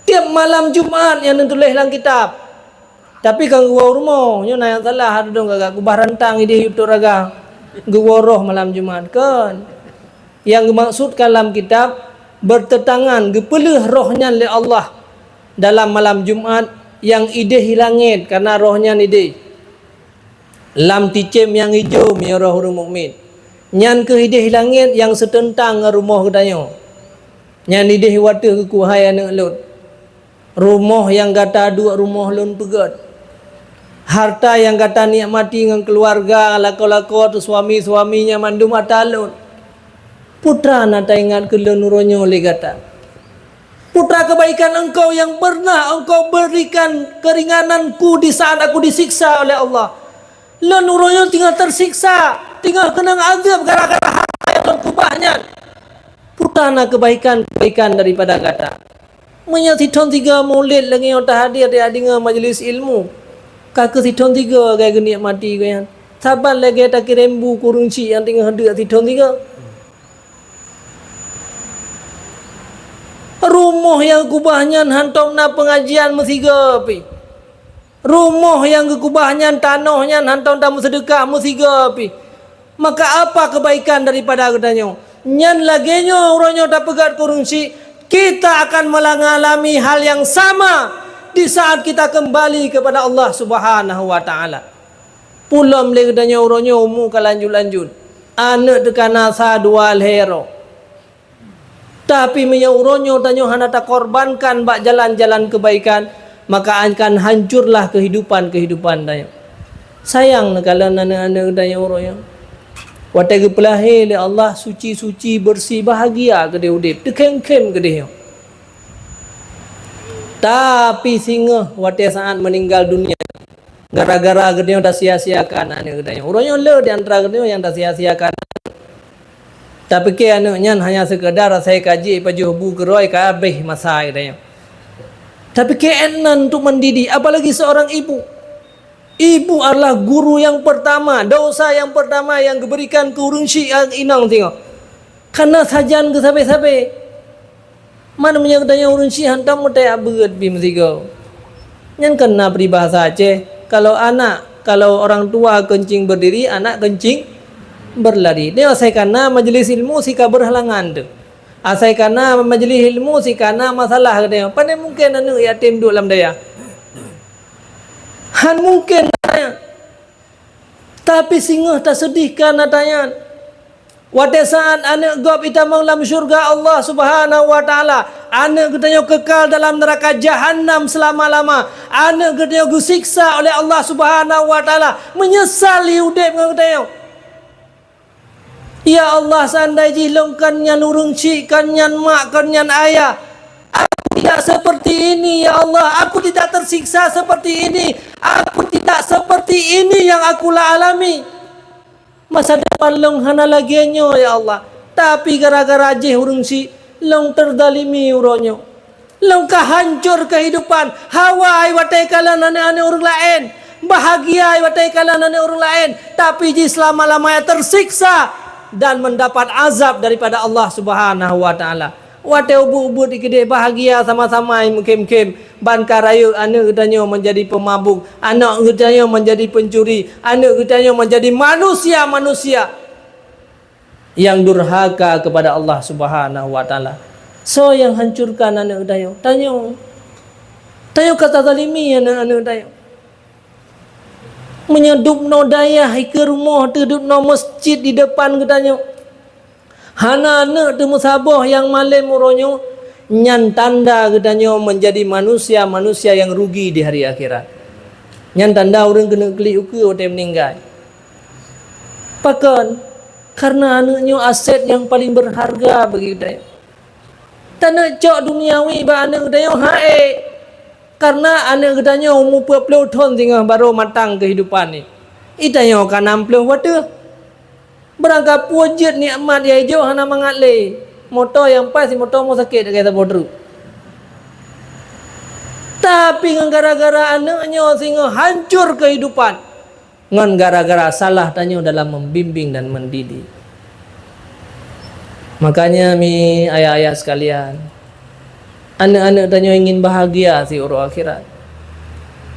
Tiep malam Jumat nyan neutuléh lam kitab. Tapi kon geuwoe u rumoh, nyoe na nyang salah, adudong gagak kubah rantang idéh yub tok raga. Geuwoe roh malam Jumat, kon. Nyang geumaksudkan lam kitab, beurteutangan, geupeuleueh roh nyan lé Allah dalam malam Jumat nyang idéh i langét, kareuna roh nyan idéh lam ticém nyang ijo meunyoe roh ureueng mukmin. Nyan kheueh idéh i langét nyang seuteuntang ngon rumoh geutanyoe. Nyan idéh watèe geuku hai aneuk lôn. Rumoh nyang gata duek rumoh lôn peugöt. Harta nyang gata nikmati ngon keuluwarga, lakoe-lakoe teuh suami-suami nyan mandum ata lôn. Peue teuma na taingat keu lôn uroe nyoe lé gata. Peue teuma keubaikan engkau nyang pernah engkau berikan keringananku di saat aku disiksa oleh Allah. Lôn uroe nyoe teungoh teusiksa, teungoh keunong azeueb gara-gara harta nyang lôn keubah nyan. Peue teuma na keubaikan-keubaikan daripada gata. Meunyoe sithon sigoe mulod lagèe nyoe tahadér di adeungoe majelis ilmu, ka keuh sithon sigoe lagèe geunikmati geuh nyan. Saban lagèe takirém bu keu ureueng syiek nyang teungoh duek sithon sigoe. Rumoh nyang kubah nyan hántom na peungajian meusigoe pih. Rumoh nyang geukubah nyan, tanoh nyan hántom tameuseudeukah meusigoe pih. Maka apa keubaikan daripada geutanyoe? Nyan lagèe nyoe uroe nyoe tapeugöt keu ureueng syiek, kita akan mengalami hal yang sama di saat kita kembali kepada Allah Subhanahu wa Ta'ala. Peue lom lé geutanyoe uroe nyoe umu ka lanjut-lanjut, aneuk teuka na sa dua lhèe droe. Tapi meunyoe uroe nyoe tanyoe hana takorbankan bak jalan-jalan keubaikan, maka akan hancurlah kehidupan-kehidupan tanyoe. Sayang neukalon aneuk-aneuk tanyoe uroe nyoe. Watèe geupeulahé lé Allah suci-suci, beureuséh, bahagia keudéh udeb, teukhém-khém keudéh nyoe. Tapi singoh watèe saat meuninggal dunia, gara-gara geutanyoe tasia-siakan aneuk geutanyoe. Uroe nyoe le di antara geutanyoe nyang tasia-siakan. Tapike aneuk nyan hanya seukeudar asai ka jih pajoh bu keudroe ka habéh masa geutanyoe. Tapike ék nan untuk mendidik, apalagi seorang ibu. Ibu adalah guru yang pertama, dosa yang pertama yang geuberikan keu ureueng syiek nyang inong singoh. Kana sajan geusabe-sabe. Man meunyoe geutanyoe ureueng syiek hántom meuteuk beuet pih meusigoe. Nyan kon na peribahasa Aceh, kalau anak, kalau orang tua kencing berdiri, anak kencing berlari. Nyoe asai kana majelis ilmu sika beurhalangan teuh. Asai kana majelis ilmu sika na masalah geutanyoe. Pane mungken aneuk yatim duek lam dayah. Han mungken. Tapi singoh taseudih kana tanyan. Watée saát aneuk gob itamong lam syeuruga Allah Subhanahu wa Taala, aneuk geutanyoe keukal dalam neuraka Jahannam seulama-lama, aneuk geutanyoe geusiksa oleh Allah Subhanahu wa Taala, meunyeusal udeb ngon geutanyoe. Ya Allah, seandai jih lôn kon nyan ureuëng chik, kon nyan mak, kon nyan ayah, aku tidak seperti ini, ya Allah, aku tidak tersiksa seperti ini, aku tidak seperti ini yang aku la alami. Masa depan lôn hana lagée nyoe, ya Allah. Tapi gara-gara jih ureuëng chik, lôn teuzalimi uroe nyoe. Lôn ka hancor keuhidupan, hawa ai watée kalon aneuk-aneuk ureuëng laén, bahagia ai watée kalon aneuk ureuëng laén, tapi jih seulama-lamanya tersiksa dan mendapat azab daripada Allah Subhanahu wa Taala. Watée ubit-ubit dikeudeh bahagia sama-sama meukhém-khém, ban ka rayeuk aneuk geutanyoe meunjadi peumabuk, aneuk geutanyoe meunjadi peuncuri, aneuk geutanyoe meunjadi manusia-manusia nyang durhaka keupada Allah Subhanahu wa Taala. Soe nyang hancurkan aneuk geutanyoe? Tanyoe. Tanyoe ka tazalimi aneuk-aneuk tanyoe. Meunyoe dubnoe dayah ikeue rumoh teuh, dubnoe meuseujid di depan geutanyoe, hana aneuk teumeusaboh nyang malém uroe nyoe, nyan tanda geutanyoe meunjadi manusia-manusia nyang rugi di hari akhirat. Nyan tanda ureuëng keuneuk klik ukeue watée meuninggai. Pakon? Kareuna aneuk nyoe aset nyang paleng beurharga bagi geutanyoe. Taneuk cok duniawi bak aneuk geutanyoe han ék, kareuna aneuk geutanyoe umu peuet ploh thon singoh barô matang keuhidupan nyan. Geutanyoe ka nam ploh watée. Beurangkapeue jeuet nikmat nyang jok hana mangat lé. Moto nyang paih si moto mo sakét lagée saboh treuk. Tapi ngon gara-gara aneuk nyoe singoh hancor keuhidupan. Ngon gara-gara salah tanyoe dalam membimbing dan mendidik. Makanya, mi ayah-ayah sekalian, aneuk-aneuk tanyoe ingin bahagia siuroe akhirat.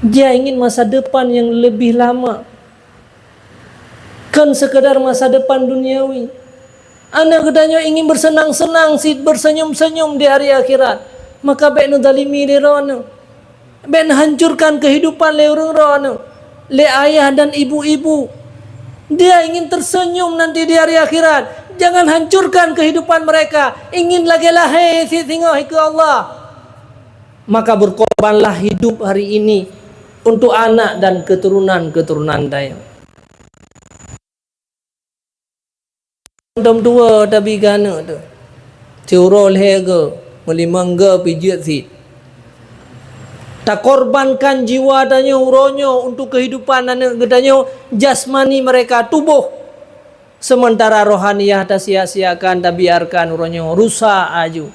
Dia ingin masa depan yang lebih lama. Kon sekadar masa depan duniawi. Aneuk geutanyoe ingin bersenang-senang, sit bersenyum-senyum di hari akhirat. Maka bék neuzalimi lé droeneuh. Bék neuhancurkan keuhidupan lé ureuëng droeneuh, lé ayah dan ibu-ibu. Dia ingin tersenyum nanti di hari akhirat. Jangan hancurkan kehidupan mereka. Ingin lagée lahé sit singoh ikeue Allah. Maka berkorbanlah hidup hari ini untuk anak dan keturunan-keturunan tanyoe. Tom dua tabi keu aneuk teuh. Siuroe lhée goe, meulimong goe pih jeuet sit. Takorbankan jiwa tanyoe uroe nyoe untuk kehidupan aneuk geutanyoe, jasmani mereka, tuboh. Sementara rohaniah tasia-siakan, tabiarkan uroe nyoe rusak aju.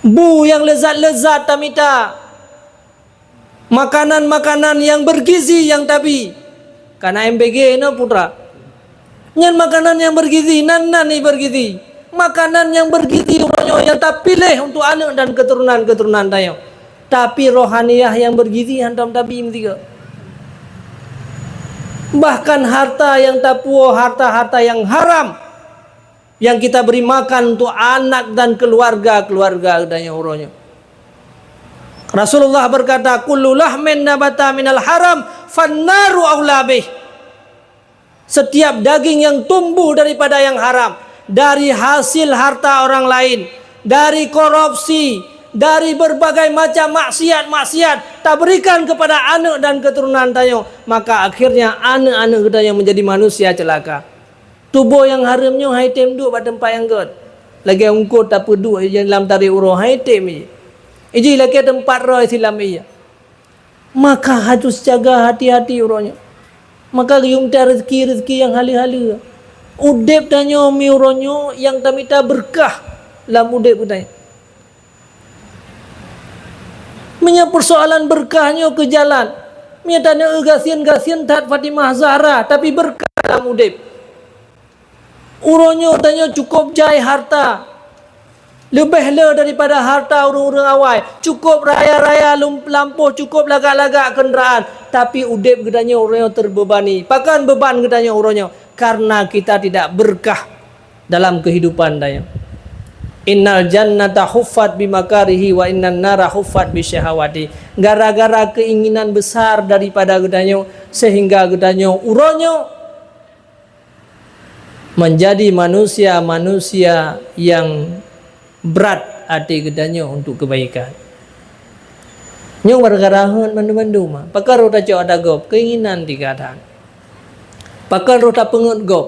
Bu nyang leuzat-leuzat tamita. Makanan-makanan nyang bergizi nyang tabi. Kana M B G nyoe putra. Nyan makanan nyang bergizi, nan-nan nyang bergizi. Makanan nyang bergizi uroe nyoe nyang tapiléh untuk aneuk dan keuturonan-keuturonan tanyoe. Tapi rohaniah nyang bergizi hantom tabi meusigoe. Bahkan harta nyang tapuwoe, harta-harta nyang haram yang kita beri makan untuk anak dan keluarga-keluarga geutanyoe uroe nyoe. Rasulullah berkata, "Kullu lahmin nabata minal haram, fannaru aula bih." Setiap daging yang tumbuh daripada yang haram, dari hasil harta orang lain, dari korupsi, dari berbagai macam maksiat-maksiat taberikan kepada aneuk dan keturunan tanyoe, maka akhirnya aneuk-aneuk geutanyoe menjadi manusia celaka. Tuboh nyang hareuem nyoe han item duek bak teumpat nyang gét. Lagée ungkot tapeuduek lam tarek uroe, han item ie. Iji lakée teumpat roh silam ie. Maka harus jaga hati-hati uroe nyoe. Maka geuyue mita rezeki-rezeki nyang haleue-haleue. Udeb tanyoe mi uroe nyoe nyang tamita beureukat lam udeb geutanyoe. Meunyoe peusoalan beureukat nyoe keu jalan, meunyoe tanyoe gasien-gasien that Fatimah Zahra, tapi beureukat lam udeb. Uroe nyoe tanyoe cukôp jai harta, leubeh le daripada harta ureuëng-ureuëng awai, cukôp raya-raya lum-, lampôh, cukôp lagak-lagak keundaraan, tapi udeb geutanyoe uroe nyoe teubebani. Pakon beuban geutanyoe uroe nyoe? Karena kita tidak beureukat dalam kehidupan tanyoe. "Innal jannata huffat bimakarihi wa innan nara huffat bisyahawati." Gara-gara keinginan besar daripada geutanyoe, sehingga geutanyoe uroe nyoe menjadi manusia-manusia yang brat até geutanyoe untuk kebaikan. Nyoe gara-gara heuet mandum-mandum, pakon roh tacok ata gob, keinginan tingkat that. Pakon roh tapeungeut gob.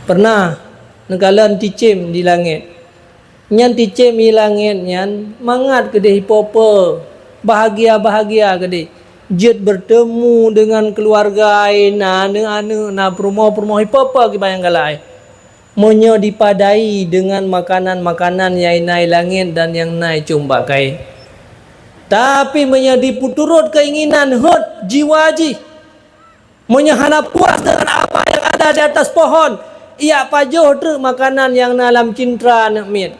Pernah neukalon cicém di langét. Nyan cicém di langét nyan mangat keudeh ipo-po, bahagia-bahagia keudeh. Jeuet bertemu dengan keluarga ai, na aneuk-aneuk, na peurumoh-peurumoh, ipo-po kiban nyang galak ai. Meunyoe dipadai dengan makanan-makanan nyang na i langét dan nyang na i cumbak kayée. Tapi meunyoe dipeuturot keinginan heuet jiwa jih, meunyoe hana puas dengan apa yang ada di atas pohon, ijak pajoh treuk makanan nyang na lam cintra aneuk miet,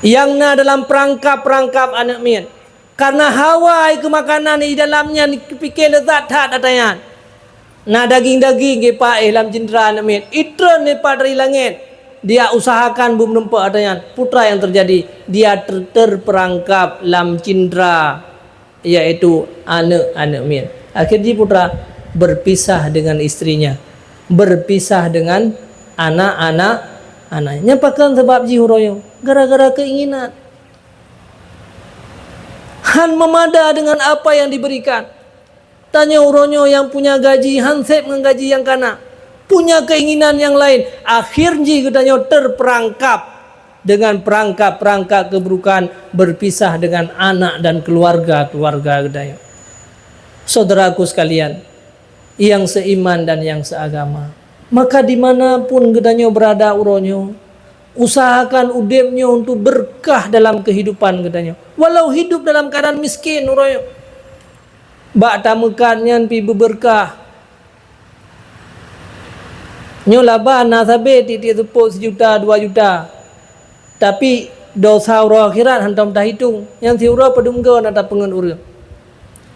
nyang na dalam peurangkap-peurangkap aneuk miet. Karena hawa ai keu makanan di dalam nyan pike leuzat that ata nyan. Na daging-daging geupaéh lam cintra aneuk miet, itreun dipat dari langét. Dia usahakan beumeureumpok ata nyan. Peue nyang teujadi? Dia ter-, terperangkap lam cindra, yaitu aneuëk-aneuëk miet. Akhé jih peue? Berpisah dengan istrinya, berpisah dengan anak-anak, anak. Nyan pakon sabab jih uroe nyoe? Gara-gara keinginan. Han meumada dengan apa yang diberikan. Tanyoe uroe nyoe nyang punya gaji han sép ngon gaji nyang kana, punya keinginan nyang laén, akhé jih geutanyoe terperangkap dengan perangkap-perangkap keburukan, berpisah dengan anak dan keluarga-keluarga geutanyoe. Saudaraku sekalian, yang seiman dan yang seagama, maka di mana pun geutanyoe berada uroe nyoe, usahakan udeb nyoe untuk berkah dalam kehidupan geutanyoe, walau hidup dalam keadaan miskin uroe nyoe. Bak tameukat nyan pih beubeurkah. Nyoe laba na sabe tieb-tieb seupôt sijuta, dua juta. Tapi, desya uroe akhirat hántom tahitong. Nyan siuroe padum goe na tapeungeut ureuëng.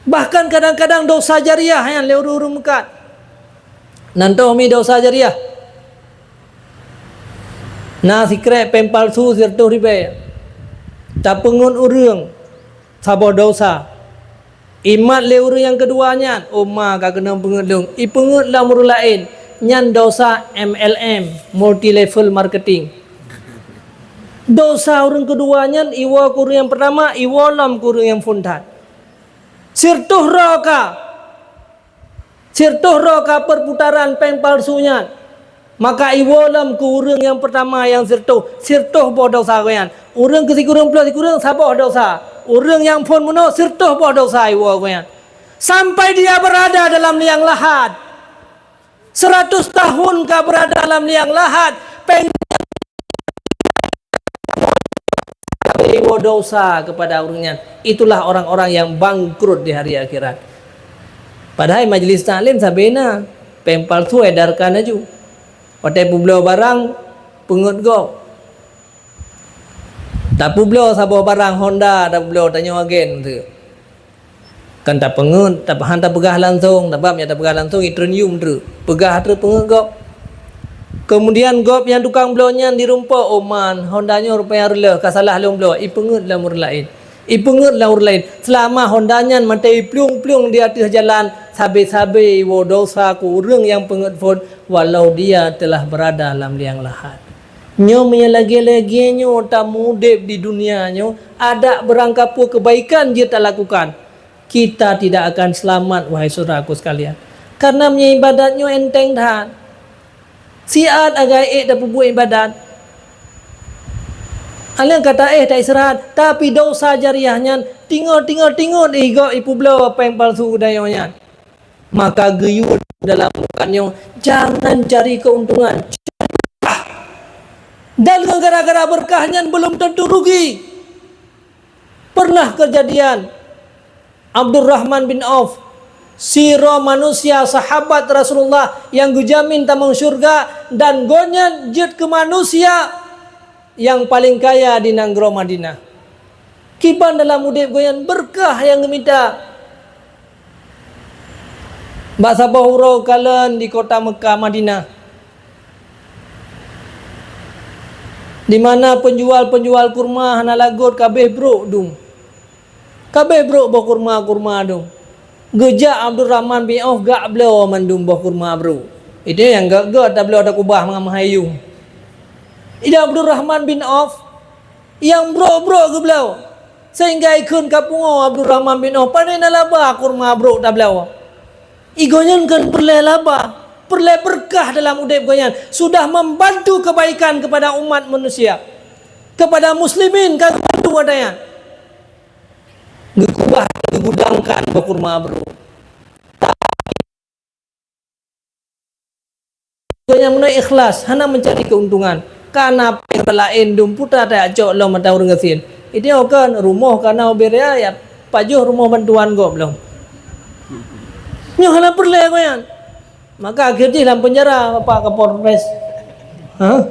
Bahkan kadang-kadang desya jariah nyan lé ureuëng-ureuëng meukat. Nan toh mi desya jariah. Na sikrék péng palsu sireutôh ribée. Tapeungeut ureuëng saboh desya. Imat lé ureuëng nyang keudua nyan, "Oh ma, ka keunong peungeut lôn." Ipeungeut lam ureuëng laén, nyan desya M L M, multi level marketing. Desya ureuëng keudua nyan iwoe keu ureuëng nyang peurtama, iwoe lom keu ureuëng nyang phon that. Sireutôh droe ka, sireutôh droe ka peurputaran péng palsu nyan. Maka iwoe lom keu ureuëng nyang peurtama nyang sireutôh, sireutôh boh desya gobnyan. Ureuëng keu sikureueng ploh sikureueng saboh desya. Ureuëng nyang phon meunoe sireutôh boh desya iwoe gobnyan. Sampai dia berada dalam liang lahat. Seratus tahun ka berada dalam liang lahat, péng iwoe desya kepada ureuëng nyan. Itulah orang-orang yang bangkrut di hari akhirat. Padahai majlis taklim sabe na, péng palsu edarkan laju. Watée peubloe barang, peungeut gob. Tapeubloe saboh barang Honda, tapeubloe tanyoe agen tu. Kan tapeungeut, tap-, han tapeugah langsong, sabab nyang tapeugah langsong itreun yum treuk. Peugah treuk peungeut gob. Kemudian gob nyang tukang bloe nyan dirumpok, "Oh man, Honda nyoe rupanya reuloh, ka salah lôn bloe." Ipeungeut lam ureuëng laén. Ipeungeut lam ureuëng laén. Seulama Honda nyan maté iplueng-plueng di ateueh jalan, sabe-sabe iwoe desya keu ureuëng nyang peungeut phon, walau dia telah berada lam liang lahat. Nyoe meunyoe lagée-lagée nyoe tameudeb di dunia nyoe, adak beurangkapeue keubaikan jeuet talakukan, kita tidak akan seulamat, wahai syedaraku sekalian. Karena meunyoe ibadat nyoe enteng that. Siat agai ék tapeubuet ibadat. Aleueng ka taéh taistirahat, tapi desya jariah nyan tingot, tingot, tingot igob ipeubloe péng palsu geutanyoe nyan. Maka geuyue dalam bukan nyoe, jangan cari keuntungan. Dan gara-gara berkah nyan belum tentu rugi. Pernah kejadian, Abdurrahman bin Auf, sidroe manusia sahabat Rasulullah nyang geujamin tamong syurga, dan gobnyan jeuet keu manusia nyang paleng kaya di nanggroe Madinah. Kiban dalam udeb gobnyan beureukat nyang geumita. Bak saboh uroe kalon di kota Meukah, Madinah, di mana peunjual-peunjual kurma hana lagot, kabeh brok dum. Kabeh brok boh kurma-kurma dum. Geujak Abdurrahman bin Auf geubloe mandum boh kurma brok. Itu nyang gét-gét tabloe, takubah mangat meuhai yuem. Ideh Abdurrahman bin Auf nyang brok-brok geubloe, sehingga ikheun ka pungoe Abdurrahman bin Auf, "Pane na laba kurma brok tabloe?" Igoe nyan kan peureulée laba, peureulée beureukat dalam udeb gobnyan, sudah membantu kebaikan kepada umat manusia, kepada muslimin ka geubantu gobnyan. Geukubah, geugudangkan boh kurma brok. Gobnyan meunan ikhlas, hana mencari keuntungan. Kana péng laén dum puta tajak cok lom mata ureuëng gasien. Itu kan rumoh kana ubé raya, ya, pajoh rumoh bantuan gob lom. Nyoe hana peureulée gobnyan. Maka akhé jih lam penjara Bapak Kapolres. Ha?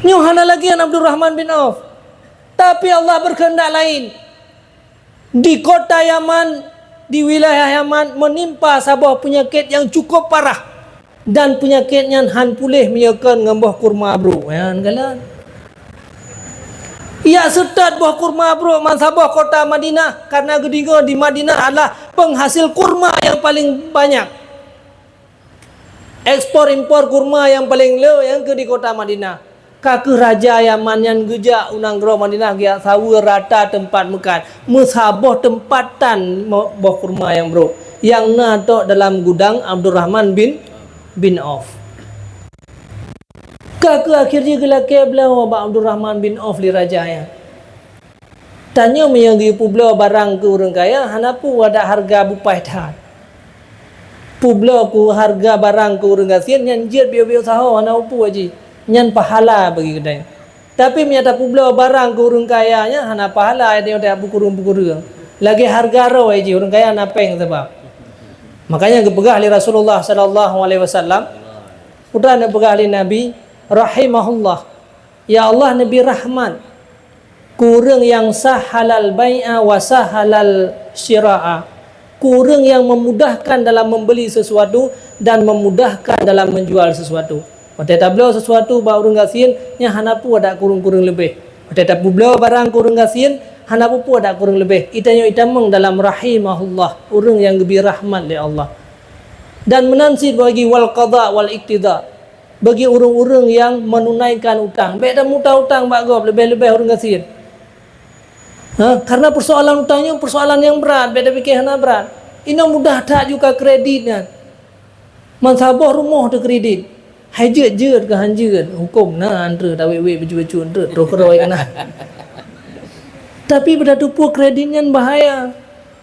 Nyoe hana lagée Abdurrahman bin Auf. Tapi Allah berkehendak lain. Di kota Yaman, di wilayah Yaman, menimpa saboh penyakit yang cukup parah. Dan peunyakét nyan han puléh meunyoe kon ngon boh kurma brok. Nyan kalon. Yak seutôt boh kurma brok meusaboh kota Madinah, karena geudeungoe di Madinah adalah penghasil kurma nyang paleng banyak. Ekspor impor kurma nyang paleng le nyang keu di kota Madinah. Ka kheueh raja Yaman nyan geujak u nanggroe Madinah geujak saweue rata teumpat meukat, meusaboh teumpat tan mo-, boh kurma nyang brok, nyang na tok dalam gudang Abdurrahman bin, bin Auf. Ka kheueh akhé jih geulakée bloe bak Abdurrahman bin Auf lé raja nyan. Tanyoe meunyoe geupeubloe barang keu ureuëng kaya, hana peue adak hareuga bupai that. Peubloe keu hareuga barang keu ureuëng gasien nyan jeuet biôh-biôh saho hana peue jih, nyan pahala bagi geutanyoe. Tapi meunyoe tapeubloe barang keu ureuëng kaya nyan hana pahala, tanyoe tapeue kureueng-peue kureueng. Lagée hareuga roe jih ureuëng kaya hana péng sabab. Makanya geupeugah lé Rasulullah sallallahu alaihi wasallam, peue neupeugah lé Nabi, rahimahullah, ya Allah, neubri rahmat keu ureuëng nyang sahalal bai'a wa sahalal syira'a, keu ureuëng nyang memudahkan dalam membeli sesuatu dan memudahkan dalam menjual sesuatu. Watée tabloe sesuatu bak ureuëng gasien, nyan hana peue adak kureueng-kureueng leubeh. Watée tapeubloe barang keu ureuëng gasien, hana peue-peue adak kureueng leubeh. Geutanyoe tamong dalam rahimahullah, ureuëng nyang geubri rahmat lé Allah. Dan meunan cit bagi wal qada wal iqtida, bagi ureuëng-ureuëng nyang menunaikan utang. Bék tamuta utang bak gob, leubeh-leubeh ureuëng gasien. Ha, karena persoalan utang nyoe persoalan nyang brat, bék tapike hana brat. Inoe mudah that juga kredit nyan. Meusaboh rumoh teukredit. Hai jeuet-jeuet keu han jeuet, huköm na, antre tawét-wét bacut-bacut antre troh keudroe keunan. Tapi beutateupeue kredit nyan bahaya.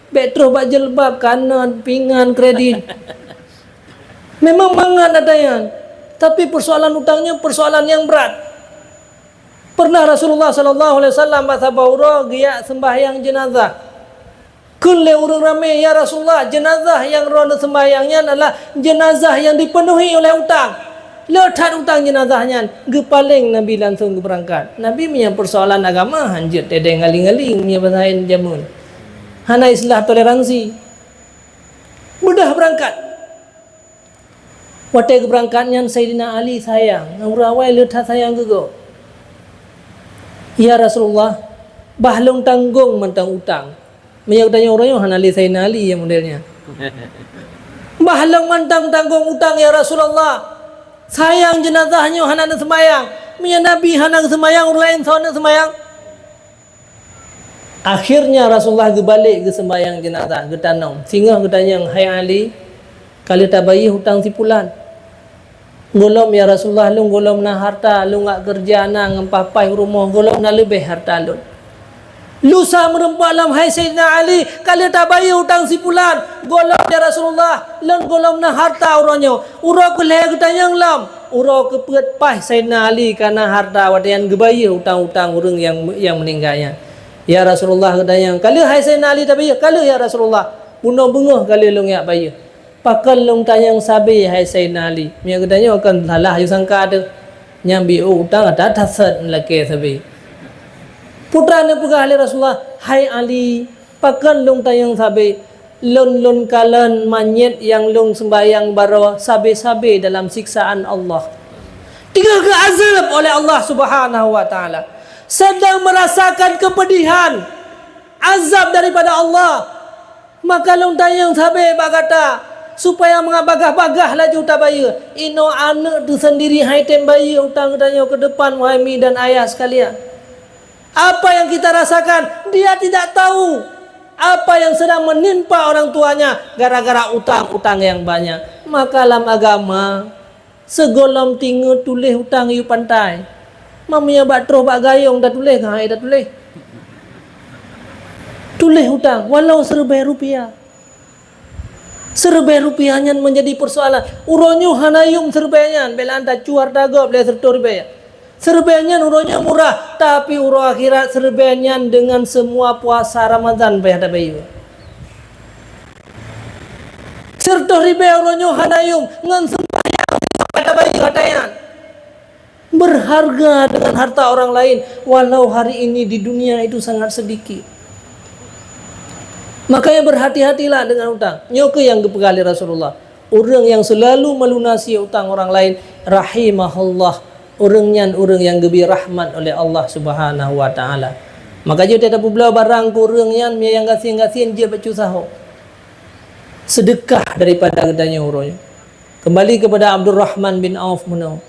Bék troh bak jilbab, kanot, pingan kredit. Memang mangat ata nyan. Tapi persoalan utang nyan persoalan nyang brat. Pernah Rasulullah sallallahu alaihi wasallam bak saboh uroe geujak sembahyang jenazah. Kheun lé ureuëng ramé, "Ya Rasulullah, jenazah nyang droeneuh sembahyang nyan adalah jenazah nyang dipenuhi oleh utang. Le that utang jenazah nyan." Geupaleng Nabi langsong geubeurangkat. Nabi meunyoe persoalan agama han jeuet teude ngaling-ngaling meunyoe bahasa laén jameun. Hana istilah toleransi. Mudah beurangkat. Watée geubeurangkat nyan Saidina Ali sayang, ngon ureuëng awai le that sayang keu gob. "Ya Rasulullah, bah lôn tanggong mantong utang." Meunyoe geutanyoe uroe nyoe hana lé Saidina Ali nyang model nyan. "Bah lôn mantong tanggong utang, ya Rasulullah. Sayang jeunazah nyoe hana neuseumbayang. Meunyoe Nabi hana geuseumbayang, ureuëng laén soe neuseumbayang?" Akhirnya Rasulullah geubalek geuseumbayang jeunazah, geutanom. Singoh geutanyong, "Hai Ali, ka lheueh tabayeue utang si pulan?" "Gohlom, ya Rasulullah, lôn gohlom na harta, lôn jak keureuja na ngon paih-paih u rumoh, gohlom na leubeh harta lôn." "Lusa meureumpok lom, hai Saidina Ali, ka lheueh tabayeue utang si pulan?" "Gohlom, ya Rasulullah, lôn gohlom na harta uroe nyoe." Uroe keulhée geutanyong lom. Uroe keupeuet paih Saidina Ali ka na harta watée nyan geubayeue utang-utang ureuëng nyang, nyang meuninggai nyan. "Ya Rasulullah," geutanyong, "ka lheueh hai Saidina Ali tabayeue?" "Ka lheueh, ya Rasulullah. Bunoe beungoh ka lheueh lôn jak bayeue." "Pakon lôn tanyong sabe, hai Saidina Ali?" Meunyoe geutanyong kon salah yue sangka teuh. Nyang biôh utang ata that sot lakée sabe. Peue neupeugah lé Rasulullah, "Hai Ali, pakon lôn tanyong sabe? Lôn, lôn kalon manyét nyang lôn seumbahyang baroe sabe-sabe dalam siksaan Allah. Teungoh geuazeueb oleh Allah Subhanahu wa Taala, sedang merasakan kepedihan, azab daripada Allah. Maka lôn tanyong sabe bak gata, supaya mangat bagaih-bagaih laju tabayeue. Inoe aneuëk teuh sendiri han tem bayeue utang geutanyoe keu depan, wahai mi dan ayah sekalian. Apa yang kita rasakan, dia tidak tahu apa yang sedang menimpa orang tuanya gara-gara utang-utang yang banyak." Maka lam agama, sigohlom tingeut tuléh utang yue pantai. Meunyoe bak troh bak gayong tatuléh, keuhai tatuléh. Tuléh utang, walau siribèe rupiah. Siribèe rupiah nyan menjadi persoalan. Uroe nyoe hana yuem siribèe nyan, bèk lé tacuwa hareuta gob lé siribèe. Siribèe nyan uroe nyoe murah, tapi uroe akhirat siribèe nyan deungon semua puasa Ramadan payah tabayeue. Siratoh ribèe uroe nyoe hana yuem, ngon seumbahyang payah tabayeue hareuta nyan. Berharga dengan harta orang lain, walau hari ini di dunia itu sangat sedikit. Makanya berhati-hatilah dengan utang. Nyoe keuh nyang geupeugah lé Rasulullah. Ureuëng nyang seulalu meulunasi utang ureuëng laén, rahimahullah, ureuëng nyan ureuëng nyang geubri rahmat oleh Allah Subhanahu wa Taala. Maka jeuet tapeubloe barang keu ureuëng nyan, meunyo nyang gasien-gasien jeuet bacut saho. Seudeukah daripada geutanyoe uroe nyoe. Keumbali keupada Abdurrahman bin Auf meunoe.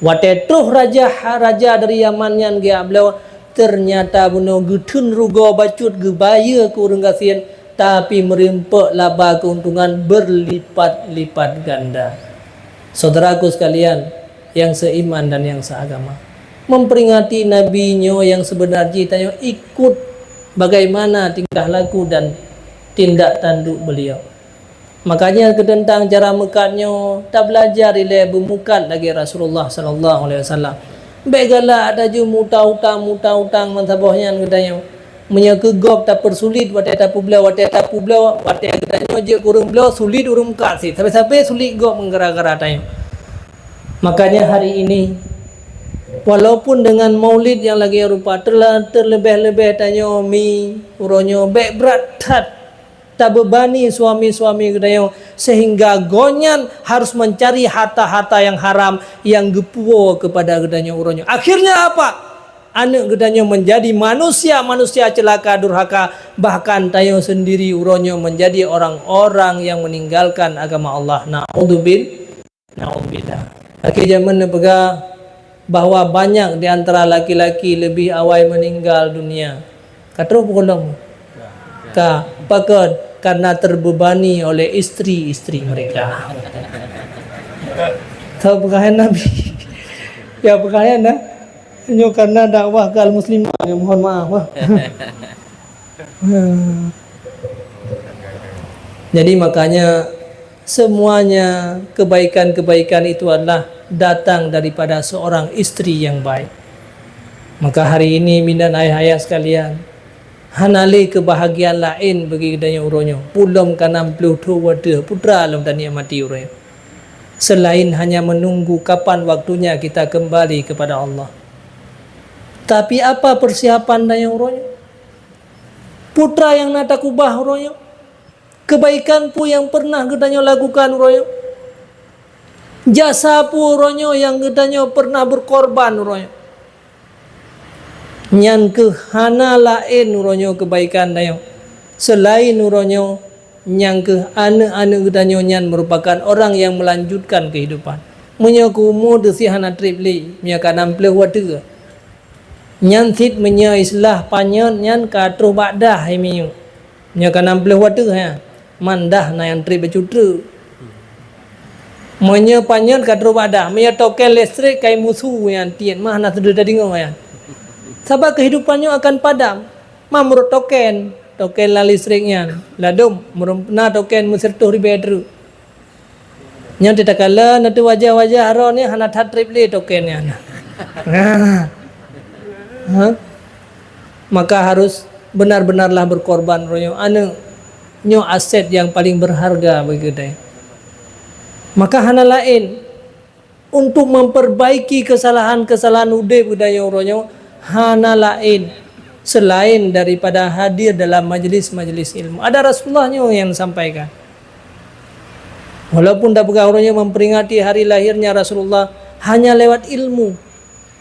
Watée troh raja, raja dari Yaman nyan geujak bloe, teunyata bunoe geutheun rugoe bacut geubayeue keu ureuëng gasien, tapi meurimpok laba keuntungan beurlipat-lipat ganda. Syedaraku sekalian nyang seiman dan nyang seagama, memperingati Nabi nyoe nyang seubeuna jih tanyoe ikut bagaimana tingkah laku dan tindak tanduk beliau. Makanya keu teuntang cara meukat nyoe, tabeulajar ilée beumukat lagée Rasulullah sallallahu alaihi wasallam. Bék galak tajeuem utang-utang, utang-utang meusaboh nyan geutanyoe. Meunyoe keu gob tapeursulit watée tapeubloe, watée tapeubloe, watée geutanyoe jeuet keu ureuëng bloe, sulit ureuëng meukat cit. Sabe-sabe sulit gob ngon gara-gara tanyoe. Makanya hari ini, walaupun dengan maulid nyang lagée rupa, terla-, terlebih-lebih tanyoe mi uroe nyoe bék brat that tabeubani suami-suami geutanyoe, sehingga gobnyan harus mencari harta-harta yang haram nyang geupuwoe keupada geutanyoe uroe nyoe. Akhirnya apa? Aneuëk geutanyoe menjadi manusia-manusia ceulaka durhaka, bahkan tanyoe sendiri uroe nyoe menjadi orang-orang yang meninggalkan agama Allah. Naudzubil-, naudzubillah. Akhé jameun neupeugah bahwa banyak di antara laki-laki lebih awai meninggal dunia. Ka troh peukeulong? Ka, pakon? Karena terbebani oleh istri-istri mereka. Tahu peukayaan Nabi? Ya, peukayaan dah. Nyoe karena dakwah ke al-muslimah, ya, mohon maaf, wah. Jadi makanya semuanya kebaikan-kebaikan itu adalah datang daripada seorang istri yang baik. Maka hari ini, mindeuen ayah-ayah sekalian, hana lé keubahagiaan laén bagi geutanyoe uroe nyoe. Pulom ka nam ploh thon watée putra lom tanikmati uroe nyoe. Selain hanya menunggu kapan waktunya kita kembali kepada Allah. Tapi apa persiapan tanyoe uroe nyoe? Putra nyang na takubah uroe nyoe? Kebaikan peue nyang pernah geutanyoe lakukan uroe nyoe? Jasa peue uroe nyoe nyang geutanyoe pernah berkorban uroe nyoe? Nyan keuh hana laén uroe nyoe kebaikan tanyoe. Selain uroe nyoe, nyang keuh aneuëk-aneuëk geutanyoe nyan merupakan orang yang melanjutkan kehidupan. Meunyoe keu umu teusie hana treb lé, meunyoe ka nam ploh watée. Nyan cit meunyoe istilah panyöt nyan ka troh bak dah hai minyeuk. Nyoe ka nam ploh watée nyan, man dah na nyang treb bacut treuk. Meunyoe panyöt ka troh bak dah, meunyoe token listrik kai musu nyan tiet mah na seudeue tadeungoe nyan. Sabab keuhidupan nyoe akan padam. Ma meurot token, token lam listrik nyan. Ladom, meurot na token meusiratoh ribée treuk. Nyan teutakala na teuh wajah-wajah droe nyan hana that treb lé token nyan. Ha? Maka harus benar-benarlah berkorban uroe nyoe. Aneuëk nyoe aset nyang paling berharga bagi geutanyoe. Maka hana laén untuk memperbaiki kesalahan-kesalahan udeb geutanyoe uroe nyoe, hana laén selain daripada hadir dalam majlis-majlis ilmu. Ada Rasulullah nyoe nyang sampaikan. Walaupun tapeugah uroe nyoe memperingati hari lahirnya Rasulullah hanya lewat ilmu.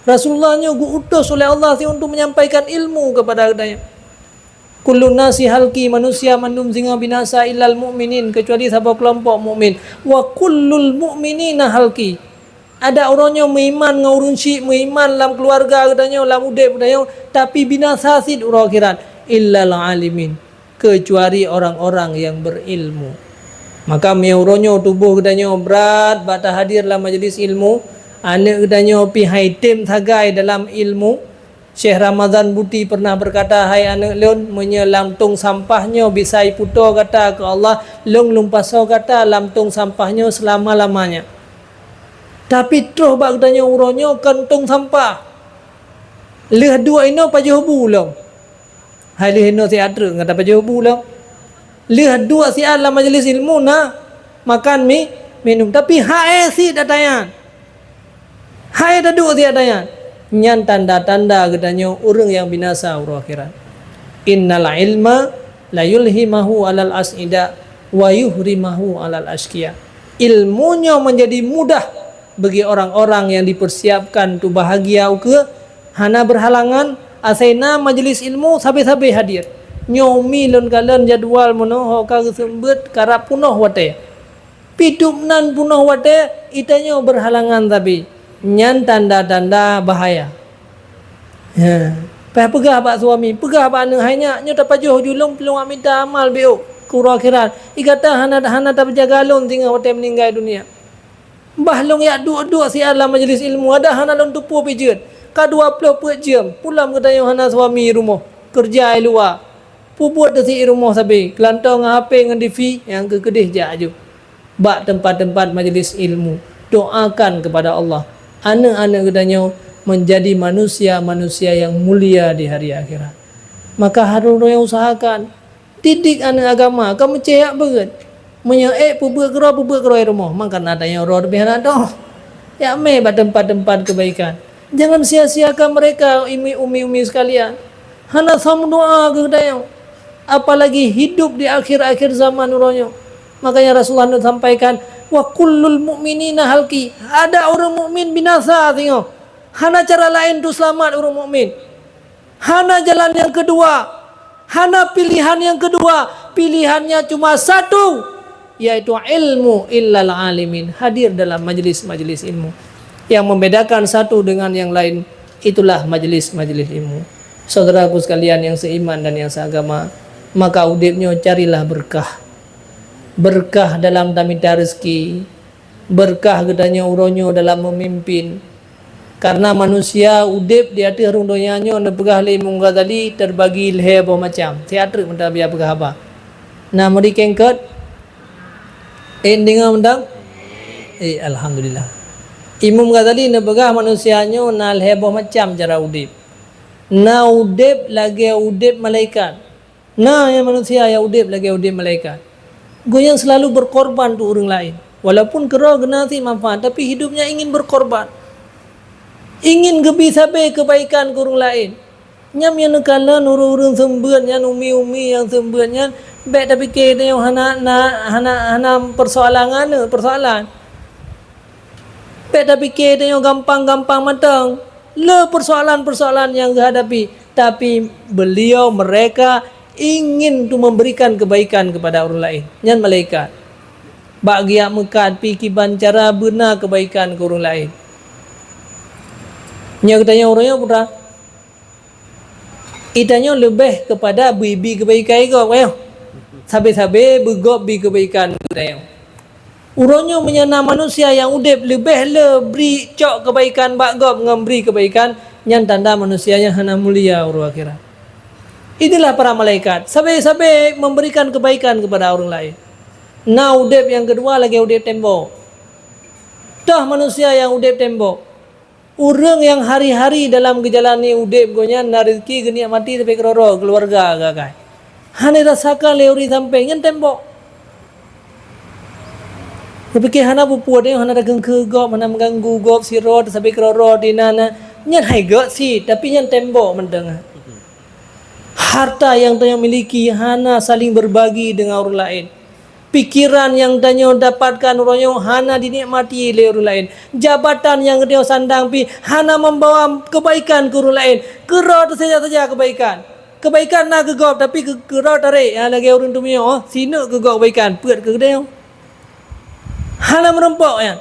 Rasulullah nyoe geuutus oleh Allah untuk menyampaikan ilmu kepada geutanyoe. Kullun nasi halki, manusia mandum singoh binasa, illal mu'minin, kecuali saboh keulompok mukmin. Wa kullul mu'minina halki. Ada uroe nyoe meuiman ngon ureuëng syik, meuiman lam keuluwarga geutanyoe, lam udeb geutanyoe, tapi binasa cit uroe akhirat. Illal alimin, kecuali orang-orang yang berilmu. Maka meunyoe uroe nyoe tuboh geutanyoe brat bak tahadir lam majlis ilmu, aneuëk geutanyoe pih hai tem sagai dalam ilmu, Syekh Ramadhan Buti pernah berkata, "Hai aneuëk lôn, meunyoe lam tong sampah nyoe bisa ipeutoe gata keu Allah, lôn lumpasoe gata lam tong sampah nyoe seulama-lamanya." Tapi troh bak geutanyoe uroe nyoe kon tong sampah. Lheueh duek inoe pajoh bu lom. Hai lheueh inoe siat treuk ngon tapajoh bu lom. Lheueh duek siat lam majlis ilmu na makan mi, minum. Tapi hai cit ata nyan. Hai taduek siat nyan, nyan tanda-tanda geutanyoe ureuëng nyang binasa uroe akhirat. Innal ilma la yulhimahu alal as'ida wa yuhrimahu alal asyqiya. Ilmu nyoe menjadi mudah bagi orang-orang yang dipersiapkan untuk bahagia ukeue, hana berhalangan, asai na majelis ilmu sabe-sabe hadir. Nyoe umi lôn kalon jadwal meunoe ho ka geuseumbeuet karab punoh watée. Pidub nan punoh watée, itanyoe berhalangan sabe. Nyan tanda-tanda bahaya. Ha. Payah peugah bak suami, peugah bak aneuk, "Hai nyak, nyoe tapajoh ju lôn, lôn mita amal biôk keu uroe akhirat. I gata hana, hana tapeujaga lôn singoh watée meuninggai dunia. Bah lôn jak duek-duek siat lam majelis ilmu, adak hana lôn tupue pih jeuet. Ka dua ploh peuet jeuem, pulang geutanyoe hana suami i rumoh, keureuja i luwa. Peubuet teusie i rumoh sabe, keulantoe ngon H P ngon T V, nyang keu keudeh jak aju." Bak teumpat-teumpat majelis ilmu, doakan kepada Allah, aneuk-aneuk geutanyoe menjadi manusia-manusia yang mulia di hari akhirat. Maka harôh usahakan, didik aneuk agama, ka meucéh jak beuet. Meunyoe ék peubuet keudroe, peubuet keudroe i rumoh, maka na tanyoe uroe leubeh hana toh. Jak mé bak teumpat-teumpat keubaikan. Jangan sia-siakan mereka, umi-umi sekalian. Hana sam doa keu geutanyoe. Apalagi hidup di akhir-akhir zaman uroe nyoe. Makanya Rasulullah sampaikan, "Wa kullul mu'minina halki." Ada ureuëng mukmin binasa singoh. Hana cara lain untuk selamat ureuëng mukmin. Hana jalan yang kedua. Hana pilihan yang kedua. Pilihannya cuma satu, yaitu ilmu illal alimin, hadir dalam majlis-majlis ilmu. Yang membedakan satu dengan yang lain, itulah majlis-majlis ilmu. Saudaraku sekalian yang seiman dan yang seagama, maka udeb nyoe carilah berkah. Berkah dalam tamita rezeki, berkah geutanyoe uroe nyoe dalam memimpin. Karena manusia udeb di ateueh rhueng donya nyoe neupeugah lé Imam Ghazali terbagi lhée boh macam. Siat treuk meutabia peugah haba. Na meuri kengkot? Eh, deungoe mantong? Eh, alhamdulillah. Imam Ghazali neupeugah manusia nyoe na lhée boh macam cara udeb. Na udeb lagée udeb malaikat. Na nyang manusia nyang udeb lagée udeb malaikat. Gobnyan selalu berkorban untuk ureuëng lain. Walaupun keudroe geunaséh manfaat, tapi hidupnya ingin berkorban. Ingin geubi sabe kebaikan keu ureuëng lain. Nyan nyang neukalon ureuëng-ureuëng seumbeuet nyan, umi-umi nyang seumbeuet nyan, bék tapike tanyoe hana, na, hana, hana persoalan aneuk, persoalan. Bék tapike tanyoe gampang-gampang mantong le persoalan-persoalan nyang geuhadapi, tapi beliau, mereka ingin tu memberikan kebaikan kepada ureuëng laén. Nyan malaikat. Bak geujak meukat pih kiban cara beuna kebaikan keu ureuëng laén. Nyoe geutanyoe uroe nyoe putra. Geutanyoe leubeh keupada bri-bri keubaikan gob, nyoe. Sabe-sabe beugob bri keubaikan geutanyoe. Uroe nyoe meunyoe na manusia nyang udeb leubeh le bri cok keubaikan bak gob ngon bri keubaikan, nyan tanda manusia nyan hana mulia uroe akhirat. Inilah para malaikat, sabe-sabe memberikan kebaikan kepada ureuëng laén. Na udeb nyang keudua lagée udeb tembok. Toh manusia nyang udeb tembok. Ureuëng nyang hari-hari dalam geujalani udeb gobnyan na rezeki geunikmati tapi keudroe-droe keuluwarga geuh. Hana rasakan lé ureuëng sampéng nyan tembok. Tapike hana peue-peue deh, hana takeungkeu gob, hana meuganggu gob sidroe, sabe keudroe-droe di na, na. Nyan hai gét cit, tapi nyan tembok mantong. Harta nyang tanyoe miliki hana saling berbagi dengan ureuëng laén. Pikiran nyang tanyoe dapatkan uroe nyoe hana dinikmati lé ureuëng laén. Jabatan nyang geutanyoe sandang pih hana membawa kebaikan keu ureuëng laén. Keudroe teuh saja-saja kebaikan. Kebaikan na keu gob, tapi keu, keudroe tarek, ha, lagée ureuëng teumiyueb, oh, sineuk keu gob kebaikan, peuet keu geutanyoe. Hana meurumpok nyan.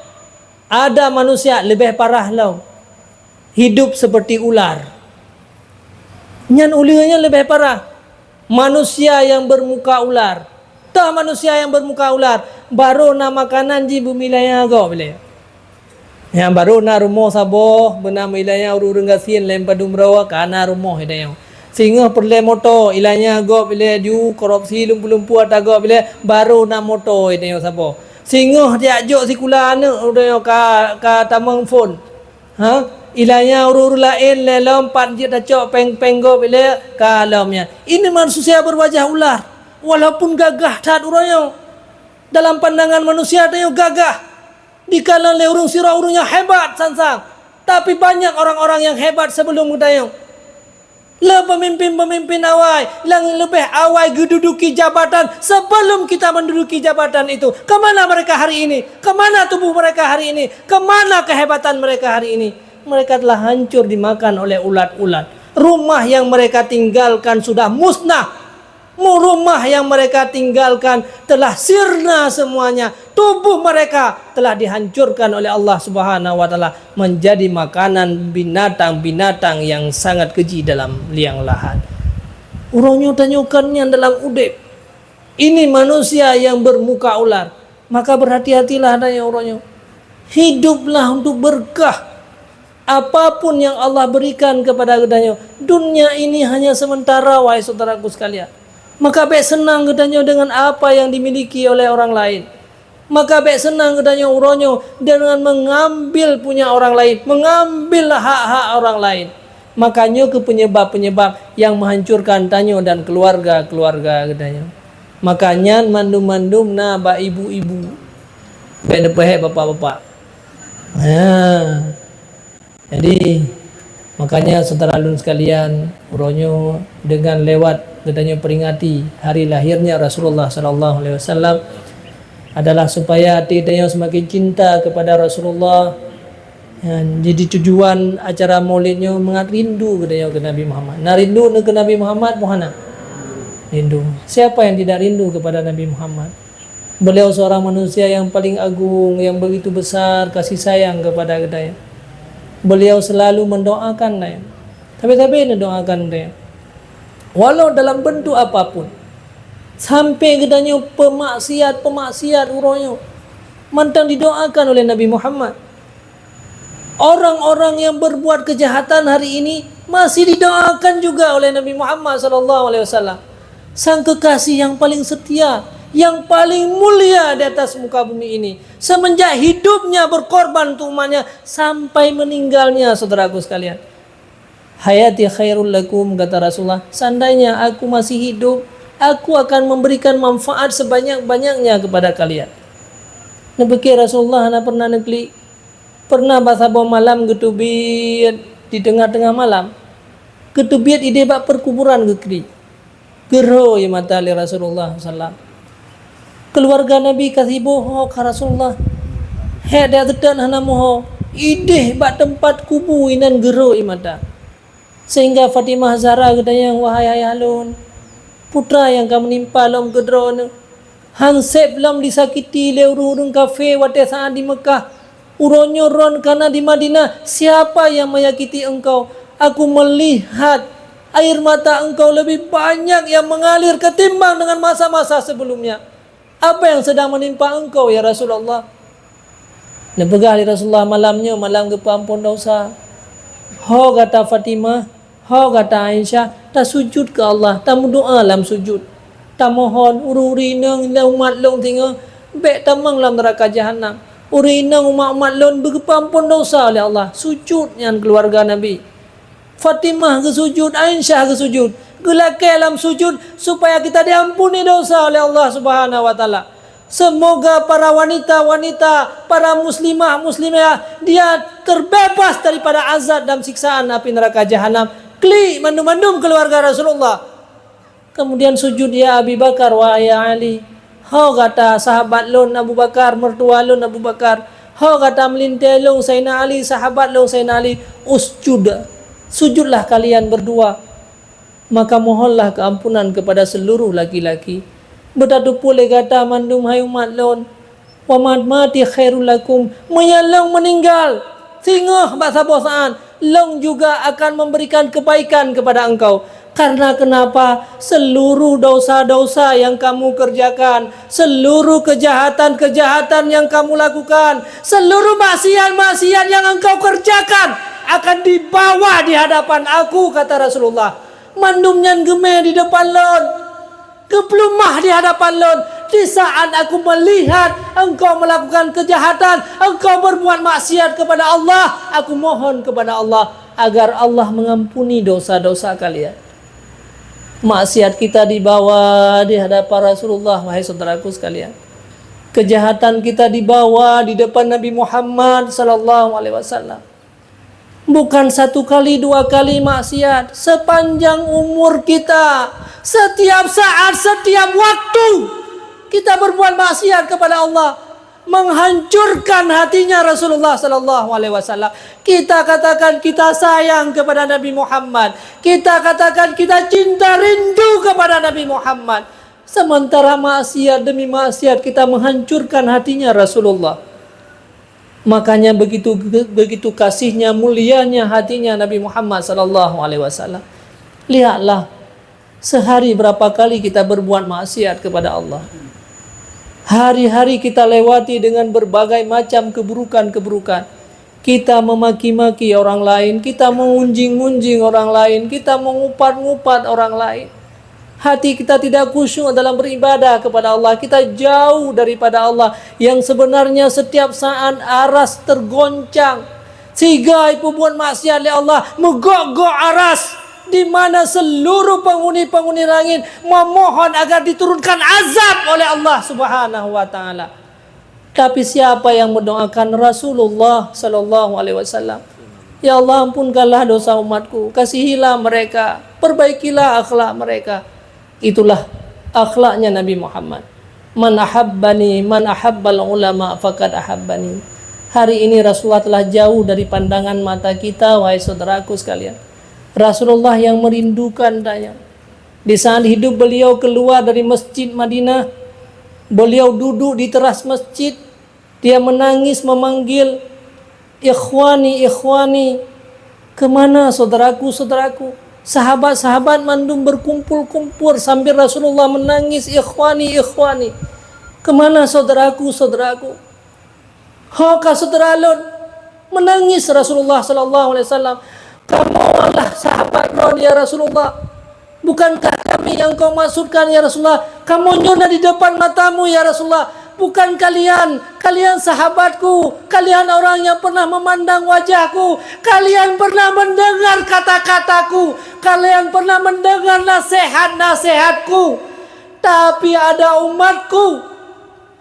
Ada manusia leubeh parah lom. Hidup seperti ular. Nyan uleue nyan leubeh parah. Manusia nyang bermuka ular. Toh manusia nyang bermuka ular, barô na makanan jih beumilanya gob ilée. Nyang barô na rumoh saboh, beuna meulanya ureuëng gasien lom padum droe ka na rumoh geutanyoe. Singoh peureulée moto, ilanya gob ilée ju korupsi lumpu-lumpu ata gob ilée, barô na moto geutanyoe saboh. Singoh jak jok sikula aneuk geutanyoe ka, ka tamong phon. Ha? Ilanya ureuëng-ureuëng laén lé lom pat jeuet tacok péng-péng gob ilée ka lom nyan. Ini manusia berwajah ular. Walaupun gagah that uroe nyoe. Dalam pandangan manusia tanyoe gagah. Dikalon lé ureuëng sidroe ureuëng nyang hebat sansang. Tapi banyak orang-orang yang hebat sebelum geutanyoe. Le pemimpin-pemimpin awai, yang lebih awai geududuki jabatan, sebelum kita menduduki jabatan itu, ke mana mereka hari ini? Ke mana tubuh mereka hari ini? Ke mana kehebatan mereka hari ini? Mereka telah hancur dimakan oleh ulat-ulat. Rumah yang mereka tinggalkan sudah musnah. Mu-, rumah yang mereka tinggalkan telah sirna semuanya. Tubuh mereka telah dihancurkan oleh Allah Subhanahu wa Taala, menjadi makanan binatang-binatang yang sangat keji dalam liang lahat. Uroe nyoe tanyoe kon nyan dalam udeb. Ini manusia yang bermuka ular. Maka berhati-hatilah, tanyoe, uroe nyoe. Hiduplah untuk berkah. Apapun yang Allah berikan kepada geutanyoe, dunia ini hanya sementara, wahai saudaraku sekalian. Maka bék seunang geutanyoe dengan apa yang dimiliki oleh orang lain. Maka bék seunang geutanyoe uroe nyoe dengan mengambil punya orang lain, mengambil hak-hak orang lain. Maka nyoe keuh penyebab-penyebab yang menghancurkan tanyoe dan keluarga-keluarga geutanyoe. Maka nyan mandum-mandum na bak ibu-ibu. Bék neupeuhék bapak-bapak. Ha. Jadi, makanya saudara lôn sekalian, uroe nyoe dengan lewat geutanyoe peringati hari lahirnya Rasulullah sallallahu alaihi wasallam adalah supaya hati geutanyoe semakin cinta kepada Rasulullah. Ya, jadi tujuan acara Maulid nyoe mangat rindu geutanyoe keu Nabi Muhammad. Na rindu keu Nabi Muhammad, buhana? Rindu. Siapa yang tidak rindu kepada Nabi Muhammad? Beliau seorang manusia yang paling agung, yang begitu besar kasih sayang kepada geutanyoe. Beliau selalu mendoakan tanyoe. Tapi-tapi mendoakan tanyoe. Walau dalam bentuk apapun. Sampai geutanyoe pemaksiat-pemaksiat uroe nyoe mantong didoakan oleh Nabi Muhammad. Orang-orang yang berbuat kejahatan hari ini masih didoakan juga oleh Nabi Muhammad sallallahu alaihi wasallam. Sang kekasih yang paling setia, yang paling mulia di atas muka bumi ini. Semenjak hidupnya berkorban untuk umatnya sampai meninggalnya, saudaraku sekalian. "Hayati khairul lakum," kata Rasulullah, "seandainya aku masih hidup, aku akan memberikan manfaat sebanyak-banyaknya kepada kalian." Neupike Rasulullah hana pernah neuklik. Pernah bak saboh malam geuteubiet di teungoh-teungoh malam. Geuteubiet idéh bak peukuburan geuklik. Geurho ie mata lé Rasulullah sallam. Keuluwarga Nabi ka sibôh ho keu Rasulullah. Hék deuh teuton hana meuho, idéh bak teumpat kubu inan geurho ie mata. Sehingga Fatimah Zahra geutanyong, "Wahai ayah lôn, peue nyang ka meunimpa lom keu droeneuh? Han sép lom disakiti lé ureuëng-ureuëng kafé watée saát di Meukah. Uroe nyoe droen kana di Madinah, siapa yang menyakiti engkau? Aku melihat air mata engkau lebih banyak yang mengalir ketimbang dengan masa-masa sebelumnya. Apa yang sedang menimpa engkau, ya Rasulullah?" Neupeugah lé Rasulullah, "Malam nyoe malam geupeuamphon desya. Ho gata Fatimah, ho gata Aisyah, tasujut keu Allah, tameudoá lam sujut. Tamohon, ureuëng-ureuëng inong lé umat lôn singoh, bék tamong lam neuraka jahanam. Ureuëng inong umat-umat lôn beugeupeuamphon desya lé Allah." Sujut nyan keuluwarga Nabi. Fatimah geusujut, Aisyah geusujut. Geulakée lam sujut supaya kita diampuni desya oleh Allah Subhanahu wa Taala. Semoga para wanita-wanita, para muslimah, muslimah, dia terbebas daripada azab dan siksaan api neraka jahanam. Klik mandum-mandum keuluwarga Rasulullah. Kemudian sujud, "Ya Abi Bakar wa ya Ali, ho gata sahabat lôn Abu Bakar, mertua lôn Abu Bakar, ho gata meulintée lôn Saidina Ali, sahabat lôn Saidina Ali, usjud, sujudlah kalian berdua, maka mohonlah keampunan kepada seluruh laki-laki. Beutateupeue lé gata mandum hai umat lôn, wa mamati khairul lakum, meunyoe lôn meuninggal, singoh bak saboh saát, lôn juga akan memberikan kebaikan kepada engkau. Karena kenapa? Seluruh dosa-dosa yang kamu kerjakan, seluruh kejahatan-kejahatan yang kamu lakukan, seluruh maksiat-maksiat yang engkau kerjakan akan dibawa di hadapan aku," kata Rasulullah. "Mandum nyan geumé di depan lôn. Geupeuleumah di hadapan lôn, di saat aku melihat engkau melakukan kejahatan, engkau berbuat maksiat kepada Allah, aku mohon kepada Allah agar Allah mengampuni dosa-dosa kalian." Maksiat kita dibawa di hadapan Rasulullah, wahai saudaraku sekalian. Kejahatan kita dibawa di depan Nabi Muhammad sallallahu alaihi wasallam. Bukan satu kali, dua kali maksiat. Sepanjang umur kita, setiap saat, setiap waktu kita berbuat maksiat kepada Allah, menghancurkan hatinya Rasulullah sallallahu alaihi wasallam. Kita katakan kita sayang kepada Nabi Muhammad. Kita katakan kita cinta rindu kepada Nabi Muhammad. Sementara maksiat demi maksiat kita menghancurkan hatinya Rasulullah. Makanya begitu, begitu kasihnya, mulianya hatinya Nabi Muhammad sallallahu alaihi wasallam. Lihatlah, sehari berapa kali kita berbuat maksiat kepada Allah. Hari-hari kita lewati dengan berbagai macam keburukan-keburukan. Kita memaki-maki orang lain, kita mengunjing-unjing orang lain, kita mengupat-ngupat orang lain. Hati kita tidak khusyuk dalam beribadah kepada Allah. Kita jauh daripada Allah yang sebenarnya setiap saat aras tergoncang. Sehingga ipeubuet maksiat lé Allah, meugok-gok aras, di mana seluruh penghuni-penghuni langit memohon agar diturunkan azab oleh Allah Subhanahu wa Ta'ala. Tapi siapa yang mendoakan Rasulullah sallallahu alaihi wasallam, "Ya Allah, ampunkanlah dosa umatku, kasihilah mereka, perbaikilah akhlak mereka." Itulah akhlaknya Nabi Muhammad. "Man ahabbani, man ahabbal ulama faqad ahabbani." Hari ini Rasulullah telah jauh dari pandangan mata kita, wahai saudaraku sekalian. Rasulullah yang merindukan tanyoe. Di saat hidup beliau keluar dari Masjid Madinah, beliau duduk di teras masjid, dia menangis memanggil, "Ikhwani, ikhwani, kemana saudaraku, saudaraku?" Sahabat-sahabat mandum berkumpul-kumpul sambil Rasulullah menangis, "Ikhwani, ikhwani, kemana saudaraku, saudaraku?" "Ho ka syedara lôn," menangis Rasulullah sallallahu alaihi wasallam. "Kamoe lah sahabat lôn, ya Rasulullah. Bukankah kami yang kau maksudkan, ya Rasulullah? Kamoe nyoe na di depan matamu, ya Rasulullah. Bukan kalian, kalian sahabatku, kalian orang yang pernah memandang wajahku, kalian pernah mendengar kata-kataku, kalian pernah mendengar nasihat-nasihatku. Tapi ada umatku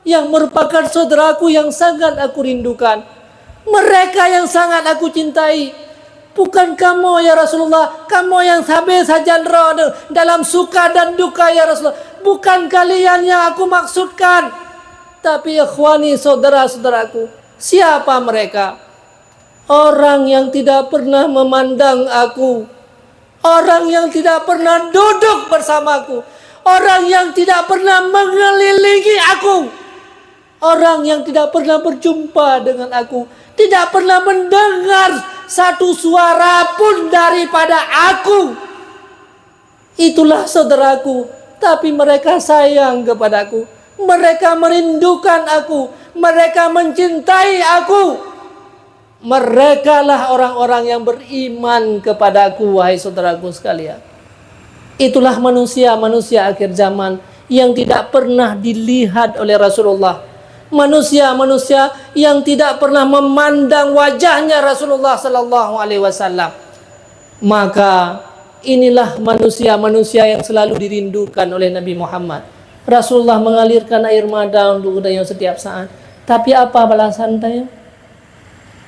yang merupakan saudaraku yang sangat aku rindukan. Mereka yang sangat aku cintai. Bukan kamoe, ya Rasulullah, kamoe yang sabe sajan droe dalam suka dan duka, ya Rasulullah. Bukan kalian yang aku maksudkan. Tapi ikhwani, saudara-saudaraku, siapa mereka? Orang yang tidak pernah memandang aku, orang yang tidak pernah duduk bersamaku, orang yang tidak pernah mengelilingi aku, orang yang tidak pernah berjumpa dengan aku, tidak pernah mendengar satu suara pun daripada aku. Itulah saudaraku, tapi mereka sayang kepadaku. Mereka merindukan aku. Mereka mencintai aku. Merekalah orang-orang yang beriman kepadaku, wahai saudaraku sekalian." Itulah manusia-manusia akhir zaman yang tidak pernah dilihat oleh Rasulullah. Manusia-manusia yang tidak pernah memandang wajahnya Rasulullah sallallahu alaihi wasallam. Maka, inilah manusia-manusia yang selalu dirindukan oleh Nabi Muhammad. Rasulullah mengalirkan air mata untuk geutanyoe setiap saat. Tapi apa balasan tanyoe?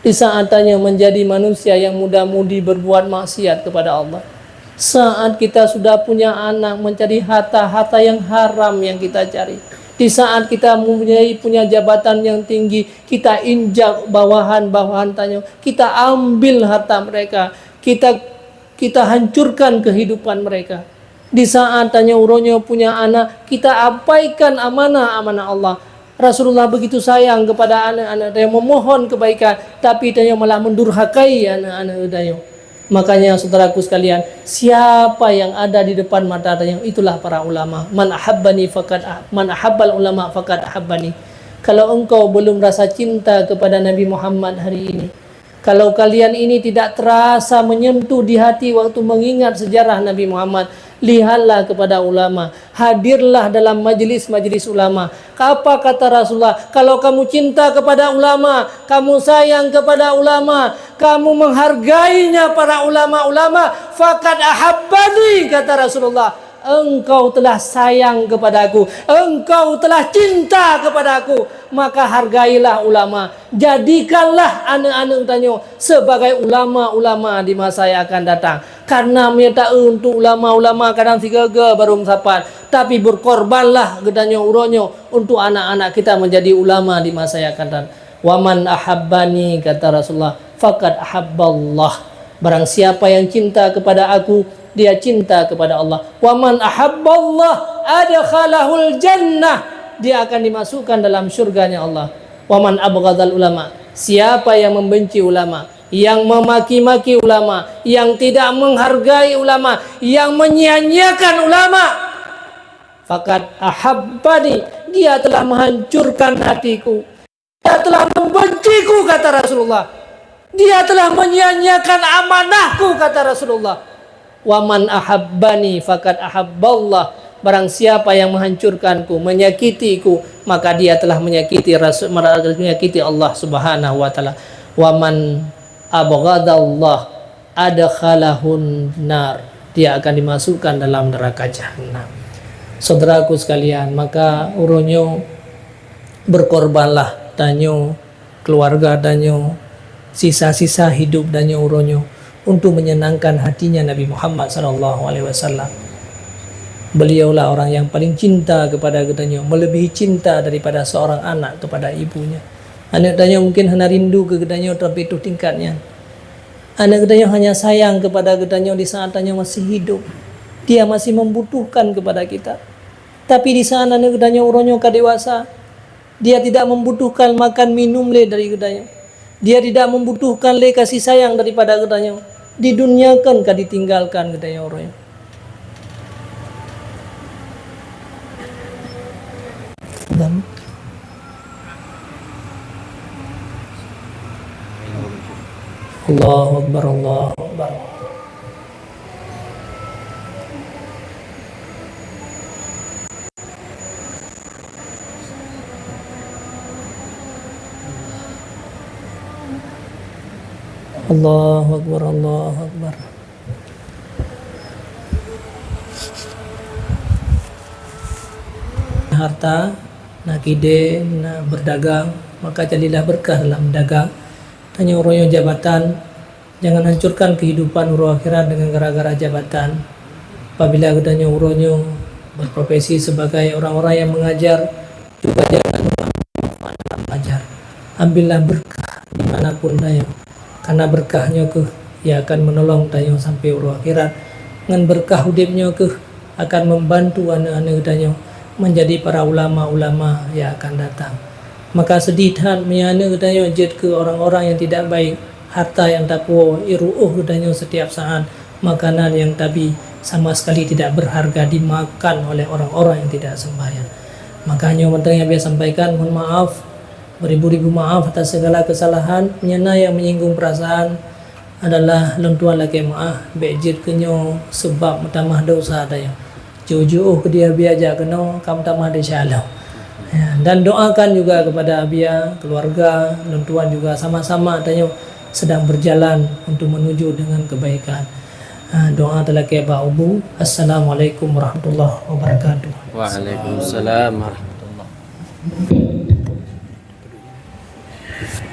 Di saat tanyoe menjadi manusia yang muda-mudi berbuat maksiat kepada Allah. Saat kita sudah punya anak, mencari harta-harta yang haram yang kita cari. Di saat kita mempunyai, punya jabatan yang tinggi, kita injak bawahan-bawahan tanyoe, kita ambil harta mereka, kita, kita hancurkan kehidupan mereka. Di saat tanyoe uroe nyoe punya anak, kita abaikan amanah-amanah Allah. Rasulullah begitu sayang kepada anak-anak tanyoe, memohon kebaikan, tapi tanyoe malah mendurhakai anak-anak tanyoe. Makanya, saudaraku sekalian, siapa yang ada di depan mata tanyoe, itulah para ulama. "Man ahabbani faqad ah-, man ahabbal ulama faqad ahabbani." Kalau engkau belum rasa cinta kepada Nabi Muhammad hari ini, kalau kalian ini tidak terasa menyentuh di hati waktu mengingat sejarah Nabi Muhammad, lihatlah kepada ulama. Hadirlah dalam majlis-majlis ulama. Apa kata Rasulullah? "Kalau kamu cinta kepada ulama, kamu sayang kepada ulama, kamu menghargainya para ulama-ulama, faqad ahabbani," kata Rasulullah. Engkau telah sayang kepada aku, engkau telah cinta kepada aku, maka hargailah ulama. Jadikanlah aneuk-aneuk tanyoe sebagai ulama-ulama di masa yang akan datang. Karena meunyoe taeu untuk ulama-ulama kadang sigoe-goe barô meusapat, tapi berkorbanlah geutanyoe uroe nyoe untuk anak-anak kita menjadi ulama di masa yang akan datang. "Wa man ahabbani," kata Rasulullah, "faqad ahabballah." Barang siapa yang cinta kepada aku, dia cinta kepada Allah. "Wa man ahabballah adkhalahul jannah." Dia akan dimasukkan dalam syurganya Allah. "Wa man abghadal ulama." Siapa yang membenci ulama, yang memaki-maki ulama, yang tidak menghargai ulama, yang menyia-nyiakan ulama, "faqad ahabbani," dia telah menghancurkan hatiku. "Dia telah membenciku," kata Rasulullah. "Dia telah menyia-nyiakan amanahku," kata Rasulullah. "Wa man ahabbani faqad ahabballah." Barang siapa yang menghancurkanku, menyakitiku, maka dia telah menyakiti Rasul, menyakiti Allah Subhanahu wa Taala. "Wa man abghadallah adkhalahun nar." Dia akan dimasukkan dalam neraka jahanam. Saudaraku sekalian, maka uroe nyoe berkorbanlah tanyoe, keluarga tanyoe, sisa-sisa hidup tanyoe uroe nyoe untuk menyenangkan hatinya Nabi Muhammad sallallahu alaihi wasallam. Beliaulah orang yang paling cinta kepada geutanyoe, melebihi cinta daripada seorang anak kepada ibunya. Aneuk tanyoe mungkin hana rindu keu geutanyoe sampai tuh tingkat nyan. Aneuk geutanyoe hanya sayang kepada geutanyoe di saat tanyoe masih hidup. Dia masih membutuhkan kepada kita. Tapi di saat aneuk geutanyoe uroe nyoe ka dewasa, dia tidak membutuhkan makan minum lé dari geutanyoe. Dia tidak membutuhkan lé kasih sayang daripada geutanyoe. Di dunia kan ka ditinggalkan geutanyoe uroe nyoe. Dan Allahu Akbar, Allahu Akbar. Allahu Akbar, Allahu Akbar. Harta, na kidée, na berdagang, maka jadilah berkah dalam dagang. Tanyoe uroe nyoe jabatan, jangan hancurkan kehidupan uroe akhirat dengan gara-gara jabatan. Apabila geutanyoe uroe nyoe berprofesi sebagai orang-orang yang mengajar, cuba jangan lupa dalam belajar. Ambillah berkah di mana pun tanyoe. Karena berkah nyoe keuh yang akan menolong tanyoe sampai uroe akhirat. Ngon berkah udeb nyoe keuh akan membantu aneuk-aneuk tanyoe menjadi para ulama-ulama yang akan datang. Maka sedih that meunyoe aneuk tanyoe jeuet keu orang-orang yang tidak baik. Harta yang tapuwoe, ruoh geutanyoe setiap saat, makanan yang tabi sama sekali tidak berharga dimakan oleh orang-orang yang tidak sembahyang. Maka nyoe mantong nyang Abiya sampaikan, mohon maaf, beribu-ribu maaf atas segala kesalahan. Meunyoe na nyang menyinggung perasaan, adalah lôn tuan lakée meuáh, bék jeuet keu nyoe seubab meutamah desya tanyoe. Jeuet-jeuet keu di Abiya jak keunoe, ka meutamah desya lom. Ya, dan doakan juga kepada Abiya, keluarga, lôn tuan juga sama-sama tanyoe sedang berjalan untuk menuju dengan kebaikan. Ha, doa talakée bak Abu. Assalamualaikum warahmatullahi wabarakatuh. Waalaikumsalam warahmatullahi.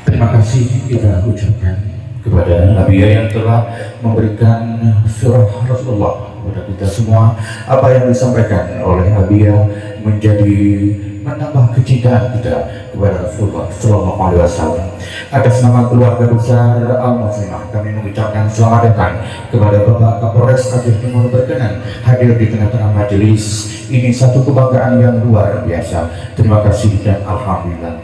Terima kasih kita ucapkan kepada Abiya yang telah memberikan sirah Rasulullah kepada kita semua. Apa yang disampaikan oleh Abiya menjadi menambah kecintaan kita kepada Rasulullah sallallahu alaihi wasallam. Atas nama keluarga besar Al-Muslimah, kami mengucapkan selamat datang kepada Bapak Kapolres Aceh Timur berkenan hadir di tengah-tengah majelis. Ini satu kebanggaan yang luar biasa. Terima kasih dan alhamdulillah.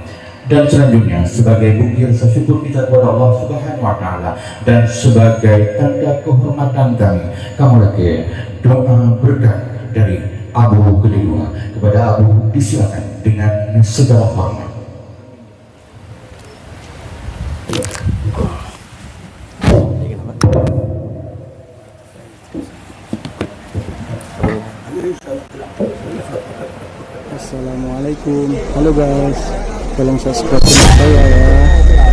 Dan selanjutnya, sebagai bukti rasa syukur kita kepada Allah Subhanahu wa Taala dan sebagai tanda kehormatan kami, kamoe lakée doa berkah dari Abu kedua. Kepada Abu, disilakan dengan segala hormat. Assalamualaikum. Halo guys, tolong subscribe channel saya ya.